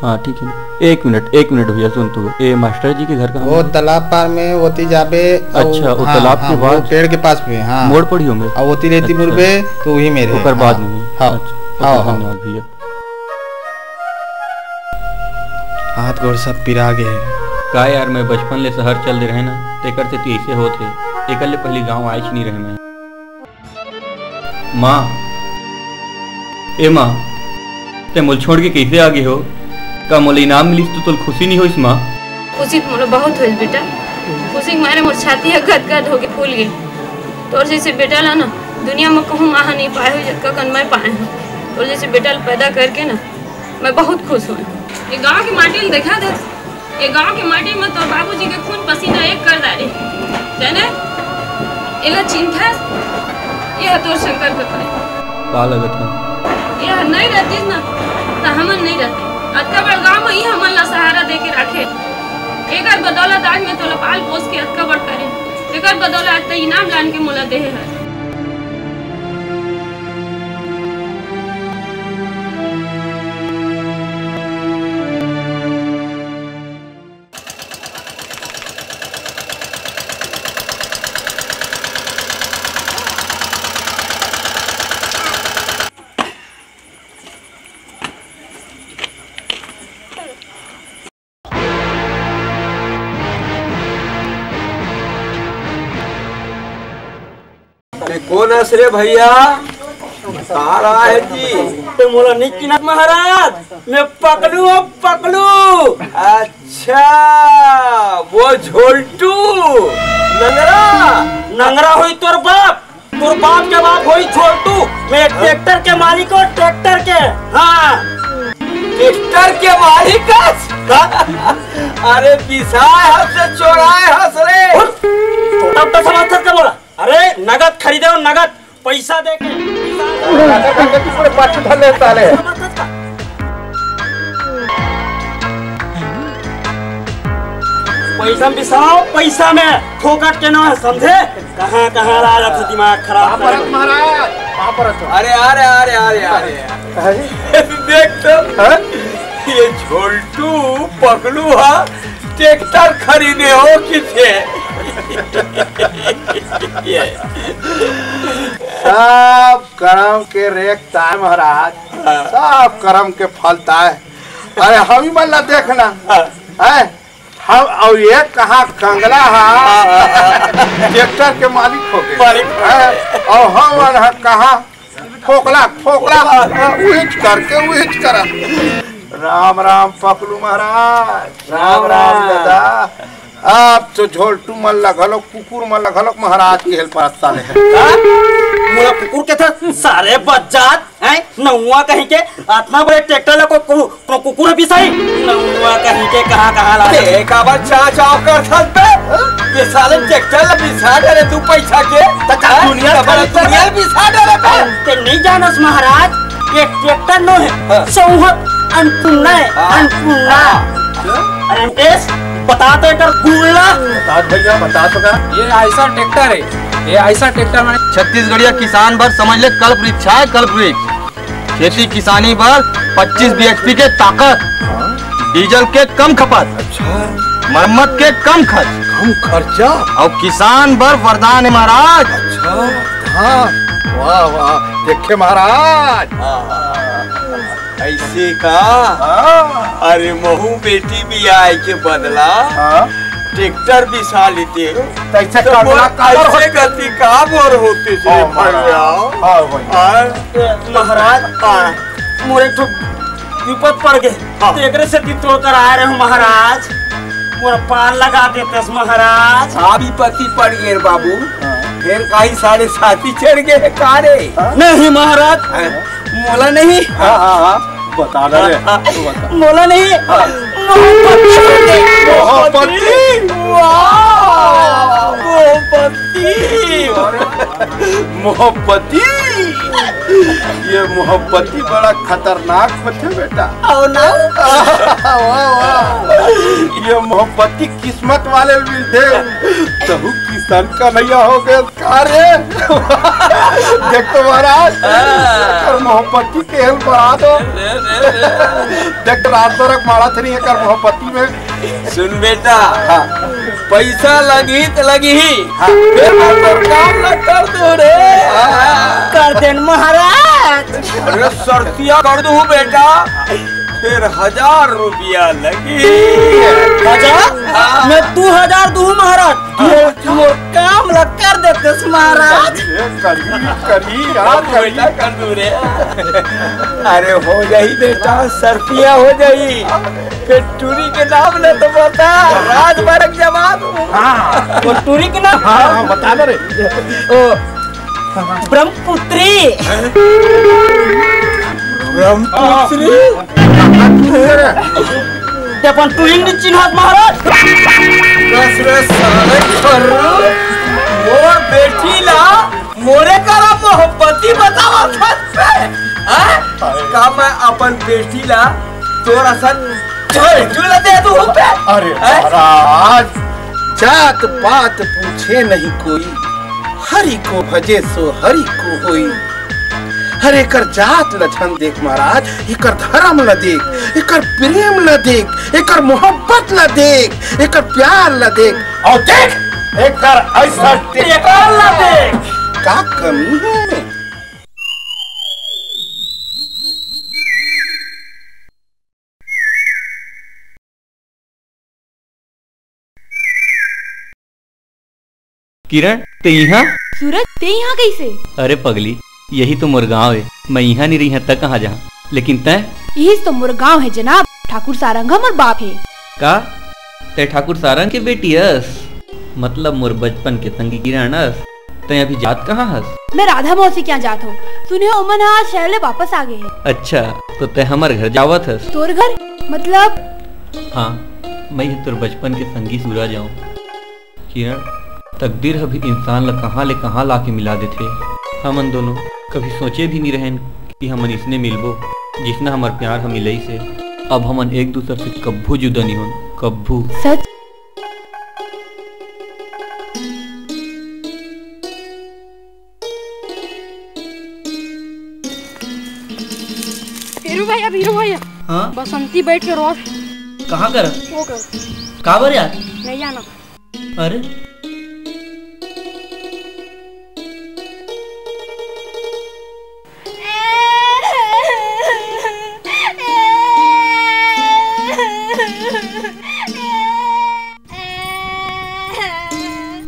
हाँ, ठीक है। एक मिनट, एक मिनट भैया, सुन तू। ए, मास्टर जी के घर कहाँ वो में? तालाब पार में, ओती जाबे, अउ अच्छा, वो हाँ, तालाब के हाँ, वो बाद? पेड़ के पास में, हाँ। मोड़ पड़ी होंगे। अउ ओती रेती अच्छा। मुड़बे, तो वही मेरे, ओकर बाद हाँ। में? हाँ, अच्छा, हाँ, ओके, हाँ। धन्यवाद भैया। हाथ गोड़ सब पिरा गे हे। का यार, मैं बचपन ले शहर चल दे रहे ना, तेकर सेती ऐसे होत हे। एकर ले पहली गांव आएच नहीं रहे मैं। माँ, ए माँ, ते मोल छोड़ के कैसे आ गे हो? का मोला इनाम मिलिस तो तोल खुशी नहीं होइस माँ? खुशी तो मोला बहुत होइस बेटा, खुशी के मारे मोर छाती ह गदगद होके फूल गे। तोर जैसे बेटा ला ना दुनिया में कहूँ माँ ह नहीं पाए हो, जतका कन मैं पाए हूँ। तोर जैसे बेटा ला पैदा करके ना मैं बहुत खुश हूँ। ये गांव के माटी ल देखा दे, ये गांव के माटी में तोर बाबूजी के खून पसीना एक कर डारे, जाने? एला चिंता, ये ह तोर शंकर कका हे। का लगत हे? ये ह नहीं रहतीस ना, त हमन नहीं रहते। अतका बड़ गांव में ही हमन ला सहारा दे के राखे। एकर बदौलत आज मैं तोला पाल पोस के अतका बड़ करे। एकर बदौलत आज त इनाम लान के मोला देहे हस। ते कोन हस रे भैया? कहाँ रहा है जी? ते मोला नहीं चिन्हत महाराज, मैं पकलू हूँ, पकलू। अच्छा, वो झोलटू। नंगरा, नंगरा होई तोर बाप, तोर बाप के बाप होई झोलटू। मैं ट्रैक्टर के मालिक हूँ, ट्रैक्टर के। हाँ। ट्रैक्टर के मालिक हस? अरे बिसाए हस, चोराए हस रे। उठ, छोटा मोटा समझथस का मोला? अरे नगद खरीदे हो, नगद पैसा दे के। पूरे पाछू धर ले साले। पैसा में बिसाओ, पैसा में, फोकट के ना, समझे? कहाँ कहाँ ला रहा था दिमाग खराब कहाँ पर कर। महाराज, कहाँ पर हो? अरे, अरे, अरे, अरे, अरे। अरे। देख तो, हाँ? ये झोल्टू पगलू हा ट्रैक्टर खरीदे हो किसे? ये। सब करम के रेख ताय महाराज, हाँ। सब करम के फल ताय। अरे हम ही मन ला देखना, हाँ। हैं? हम अउ ये कहाँ कंगला हा, हाँ, हाँ, हाँ। ट्रैक्टर के मालिक हो गए। मालिक हो गए। हैं? अउ हम मन हा कहाँ फोकला, फोकला, उहिच करके, उहिच करा। राम राम पकलू महाराज, राम राम राम। दादा। अब तो झोल्टू मन ला घलो, कुकुर मन ला घलो महाराज के हेल्प रास्ता ले है। हाँ? मोला कुकुर के था सारे बच्चा हैं, नौवा कहीं के, अतना बड़े ट्रैक्टर ला को, को, को कुकुर बिसाही, नौवा कहीं के कहाँ, कहाँ ला दे। काबर चाव चाव कर थस बे? ये साले ट्रैक्टर ला बिसा डरे तू पैसा के। त का हाँ? दुनिया काबर खरीद दुनिया ला बिसा डरे बे? ते नहीं जानस महाराज, ये ट्रैक्टर नो है, हाँ। सौहत अन्नपूर्णा है, हाँ। अन्नपूर्णा। हाँ। अरे मुकेश, बता तो एकर गुण ला। बता भैया, बता तो का? ये ऐसा ट्रैक्टर है, ये ऐसा ट्रैक्टर माने छत्तीसगढ़िया किसान बर समझ ले कल्प वृक्ष है, कल्प वृक्ष। खेती किसानी बर पच्चीस बीएचपी के ताकत, हाँ। डीजल के कम खपत, अच्छा। मरम्मत के कम खर्च, कम खर्चा। अउ किसान बर वरदान है महाराज। अच्छा, हाँ, वाह, वाह, देखे महाराज। हाँ, ऐसे का? हाँ। अरे महू बेटी बियाह के बदला हाँ। ट्रैक्टर बिसा लेते हो। तैसे तो करुणा बोल, काबर ऐसे होते? गलती का बोर होते से हाँ, भैया? हाँ, भैया। हाँ, महाराज, हाँ, मोरे ठो विपत पड़ गए। हाँ। तो एकरे से ती तोड़ कर आए रहे हो महाराज। मोर पार लगा देते महाराज। का विपत्ति पड़ गए रे बाबू? हाँ। फिर काई साढ़े साती चढ़ गए का रे? हाँ। नहीं महाराज, हाँ। मोला नहीं। हाँ, हाँ, हाँ। बता ना रे। हाँ, हाँ। तू बता। मोला नहीं। हाँ। मोहब्बती। मोहब्बती। वाह, मोहब्बती। मोहब्बती। ये मोहब्बती बड़ा खतरनाक होथे बेटा। आओ ना। वाह, वाह। ये मोहब्बती किस्मत वाले मिलथे। तहू किसान का नैया हो गए। का रे? देख तो महाराज, हाँ। एकर मोहब्बती के हेल बढ़ा दो। रे, रे, रे। देख रात भर मारा थे नहीं एकर मोहब्बती में। सुन बेटा, हाँ। पैसा लगही त लगही। हाँ। फिर मैं तोर काम न कर दूं रे। हाँ। कर देन महाराज। अरे सरतिया कर दूं बेटा। फिर हजार रुपया लगी। हजार? हाँ। मैं दू हजार दूँ महाराज। हाँ। तू मोर काम ला कर देतेस महाराज। ए, करी, करी, यार, करी। बेटा, कर दूँ रे। अरे, हो जाही बेटा, सरतिया हो जाही। फिर टूरी के नाम ले तो बता, राज भर के जवाब। हाँ। वो टूरी के नाम? हाँ, हाँ, बता ना रे। ओ, ब्रह्मपुत्री। ब्रह्मपुत्री? ते अपन टूरी नहीं चिन्हत महाराज। बस रे साले खर्रू, मोर बेटी ला मोरे करा मोहब्बती बतावत हस बे, हाँ? का मैं अपन बेटी ला तोर असन झोल्टू ला दे दूँ बे? अरे हैं? महाराज, जात पात पूछे नहीं कोई, हरि को भजे सो हरि को होई। अरे एकर जात ल झन देख महाराज, एकर धर्म ल देख, एकर प्रेम ल देख, एकर मोहब्बत ल देख, एकर प्यार ल देख, अउ देख एकर ऐसा टेकर ल देख। का कमी हे? किरण, ते इहाँ? सूरज, ते इहाँ कइसे? अरे पगली, यही तो मोर गाँव हे। मैं इहाँ नहीं रही त कहाँ जहाँ? लेकिन तैं? यही तो मोर गाँव हे जनाब। ठाकुर सारंग ह मोर बाप हे। का? तैं ठाकुर सारंग के बेटी हस? मतलब मोर बचपन के संगी किरण हस? तैं अभी जात कहाँ हस? मैं राधा मौसी के यहाँ जात हँव। सुने हँव ओमन ह आज शहर ले वापस आ गे हे। अच्छा, तो तैं हमर घर जावत हस? तोर घर? मतलब? हाँ, मैं ही तोर बचपन के संगी सूरज हँव। किरण, तकदीर ह भी इंसान ला कहाँ ले कहाँ ला के मिला देथे। हमन दोनों कभी सोचे भी नहीं रहेन कि हमन इसने मिलबो, जिसना हमर प्यार ह मिलइस हे। अब हमन एक दूसर से कभू जुदा नहीं होन, कभू। सच? हीरू भैया, हीरू भैया। हाँ? बसंती बैठ के रोत। कहाँ कर? वो कर। काबर यार? नहीं जाना। अरे,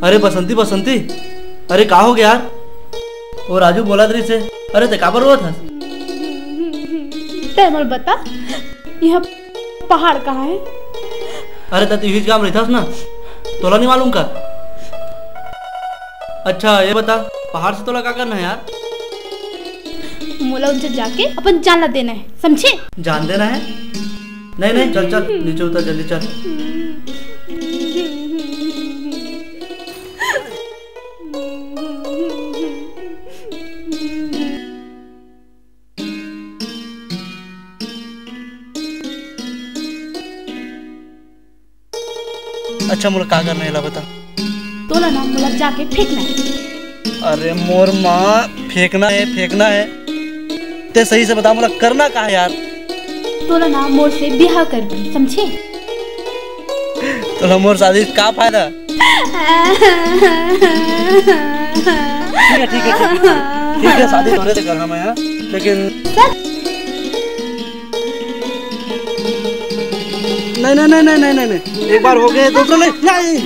अरे बसंती, बसंती, अरे का हो गया यार? वो राजू बोलत रहिस हे। अरे ते काबर रोवत हस? तैं मोला बता, इहाँ पहाड़ कहाँ हे? अरे ते तो इहीच गाँव रहिथस ना, तोला नहीं मालूम का? अच्छा ये बता, पहाड़ से तोला का करना हे यार? मोला उनसे जाके अपन जान ला देना हे, समझे? जान देना हे? नहीं नहीं, चल चल, नीचे उतर, जल्दी चल। अच्छा, मोला का करना हे, एला बता। तोला ना मोला जाके फेंकना हे। अरे मोर माँ, फेंकना हे, फेंकना हे। ते सही से बता, मोला करना का हे यार? तोला ना मोर से बिहाव कर दे, समझे? तोला मोर शादी से का फायदा? ठीक है, ठीक है, ठीक है, ठीक है, शादी तोरे से करना मैं, हाँ? लेकिन नहीं, नहीं, नहीं, नहीं, नहीं, नहीं, नहीं। एक बार हो गए, दूसरा नहीं, नहीं।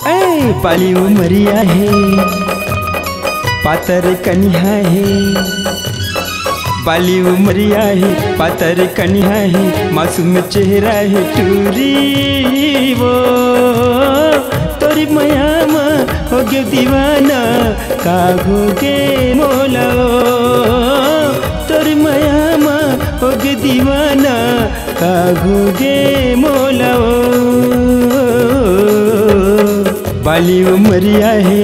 ए, बाली उमरिया हे, पातर कनिहा हे, बाली उमरिया हे, पातर कनिहा हे, मासूम चेहरा हे टूरी वो। तोरी मया मा हो गे दीवाना, का हो गे मोला ओ। तोरी मया मा हो गे दीवाना, का हो गे मोला ओ। बाली उमरिया हे,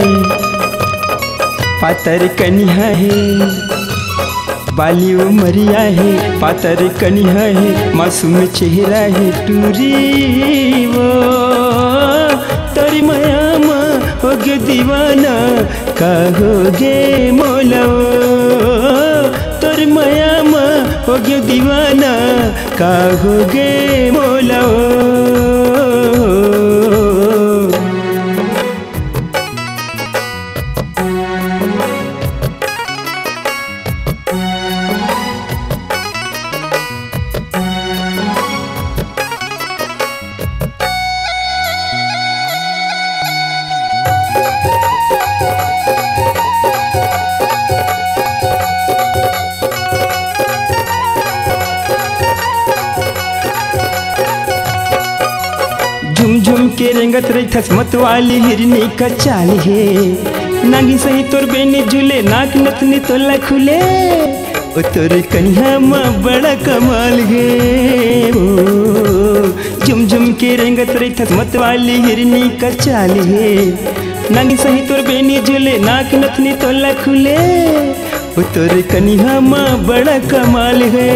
पातर कनिहा हे, बाली उमरिया हे, पातर कनिहा हे, मासूम चेहरा हे टूरी वो। तोरी मया मा हो गे दीवाना, का हो गे मोला ओ। तोरी मया मा हो गे दीवाना, का हो गे मोला ओ। झुम झुम के रेंगत रहिथस, मतवाली हिरनी का चाल हे। नागिन सही तोर बेनी झूले, नाक नथनी तोला खुले। ओ तोर कनिहा मा बड़ा कमाल हे ओ। झुम झुम के रेंगत रहिथस, मतवाली हिरनी का चाल हे। नागिन सही तोर बेनी झूले, नाक नथनी तोला खुले। ओ तोर कनिहा मा बड़ा कमाल हे।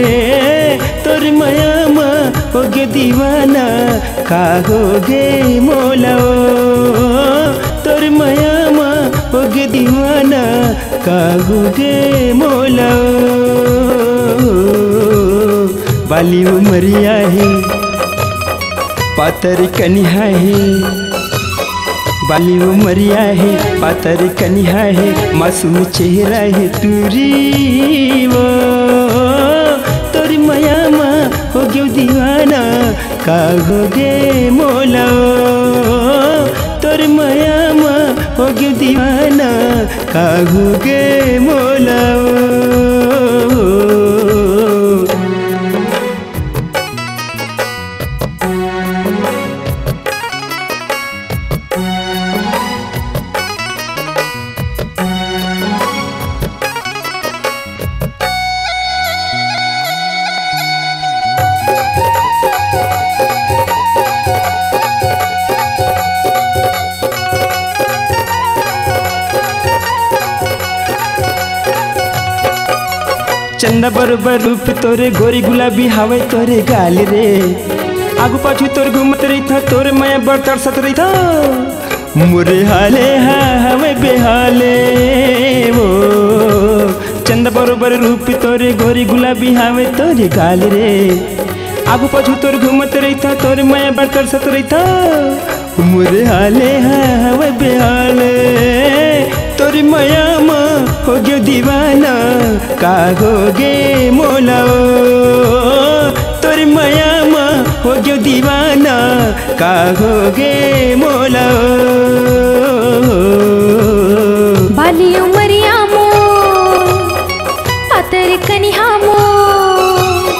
तोर मया मा हो गे दीवाना, का हो गे मोला ओ। तोर मया मा हो गे दीवाना, का हो गे मोला ओ। बाली उमरिया हे, पातर कनिहा हे, बाली उमरिया हे, पातर कनिहा हे, मासूम चेहरा हे टूरी वो। तोर मया मा हो गेव दीवाना, का हो गे मोला ओ। तोर मया मा हो गेव दीवाना, का हो गे मोला ओ। चंदा बरोबर रूप तोरे, गोरी गुलाबी हावय तोरे गाल रे। आगू पाछू तोर घूमत रहिथंव, तोर मया बर तरसत रहिथंव। मोरे हाले हा हवय बेहाले ओ। चंदा बरोबर रूप तोरे, गोरी गुलाबी हावय तोरे गाल रे। आगू पाछू तोर घूमत रहिथंव, तोर मया बर तरसत रहिथंव। मोरे हाले हा हवय बेहाले, तोर मया म हो गेंव दीवाना, का होगे मोला ओ। तोर मया म हो गेंव दीवाना, का होगे मोला ओ। बाली उमरिया मोर, पातर कनिहा मोर,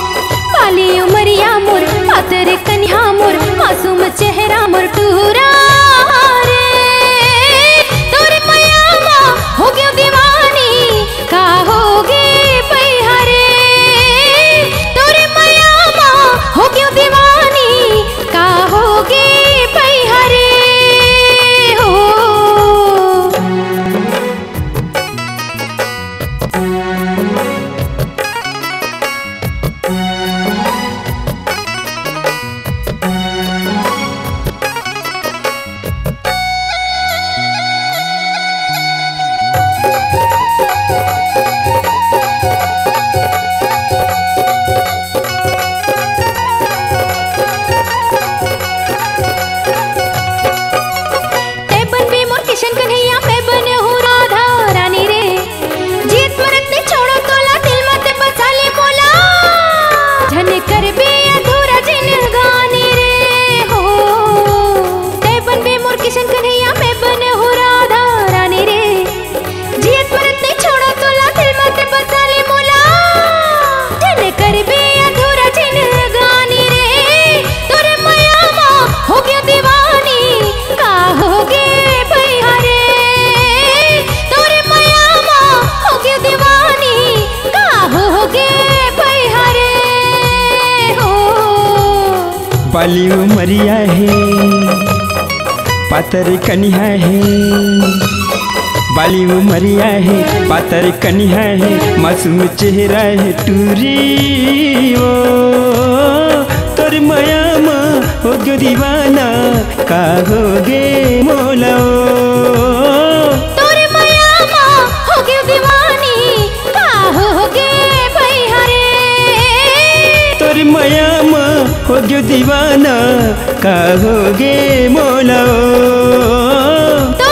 बाली उमरिया मोर, पातर कनिहा मोर, मासूम चेहरा मोर टूरा रे। तोर मया मा हो गेंव दीवानी, का होगे पइहा रे। तोर मया मा हो गेंव दीवानी, का होगे पइहा रे हो। तैं बनबे मोर किशन कन्हैया, मैं बने हूँ राधा रानी रे। जीत मरत नहीं छोड़ो तोला, दिल मत बसा ले मोला। झन करबे अधूरा जिनगानी रे हो। तैं बनबे मोर किशन कन्हैया, मैं बने हूँ राधा रानी रे। जीत मरत नहीं छोड़ो तोला, दिल मत बसा ले मोला। झन करबे अधूरा जिनगानी रे। तोर मया मा हो गेंव दीवानी, का होगे पइहा रे। तोर मया मा हो गेंव दीवानी, का होगे पइहा रे हो। बाली उमरिया हे, पातर कनिहा हे। बाली उमरिया हे, पातर कनिहा हे, मासूम चेहरा हे टूरी ओ। तोर मया मा हो गेंव दीवाना, का होगे मोला ओ। तोर मया मा हो गेंव दीवानी, का होगे पइहा रे। तोर मया मा हो गेंव दीवाना, का होगे मोला ओ।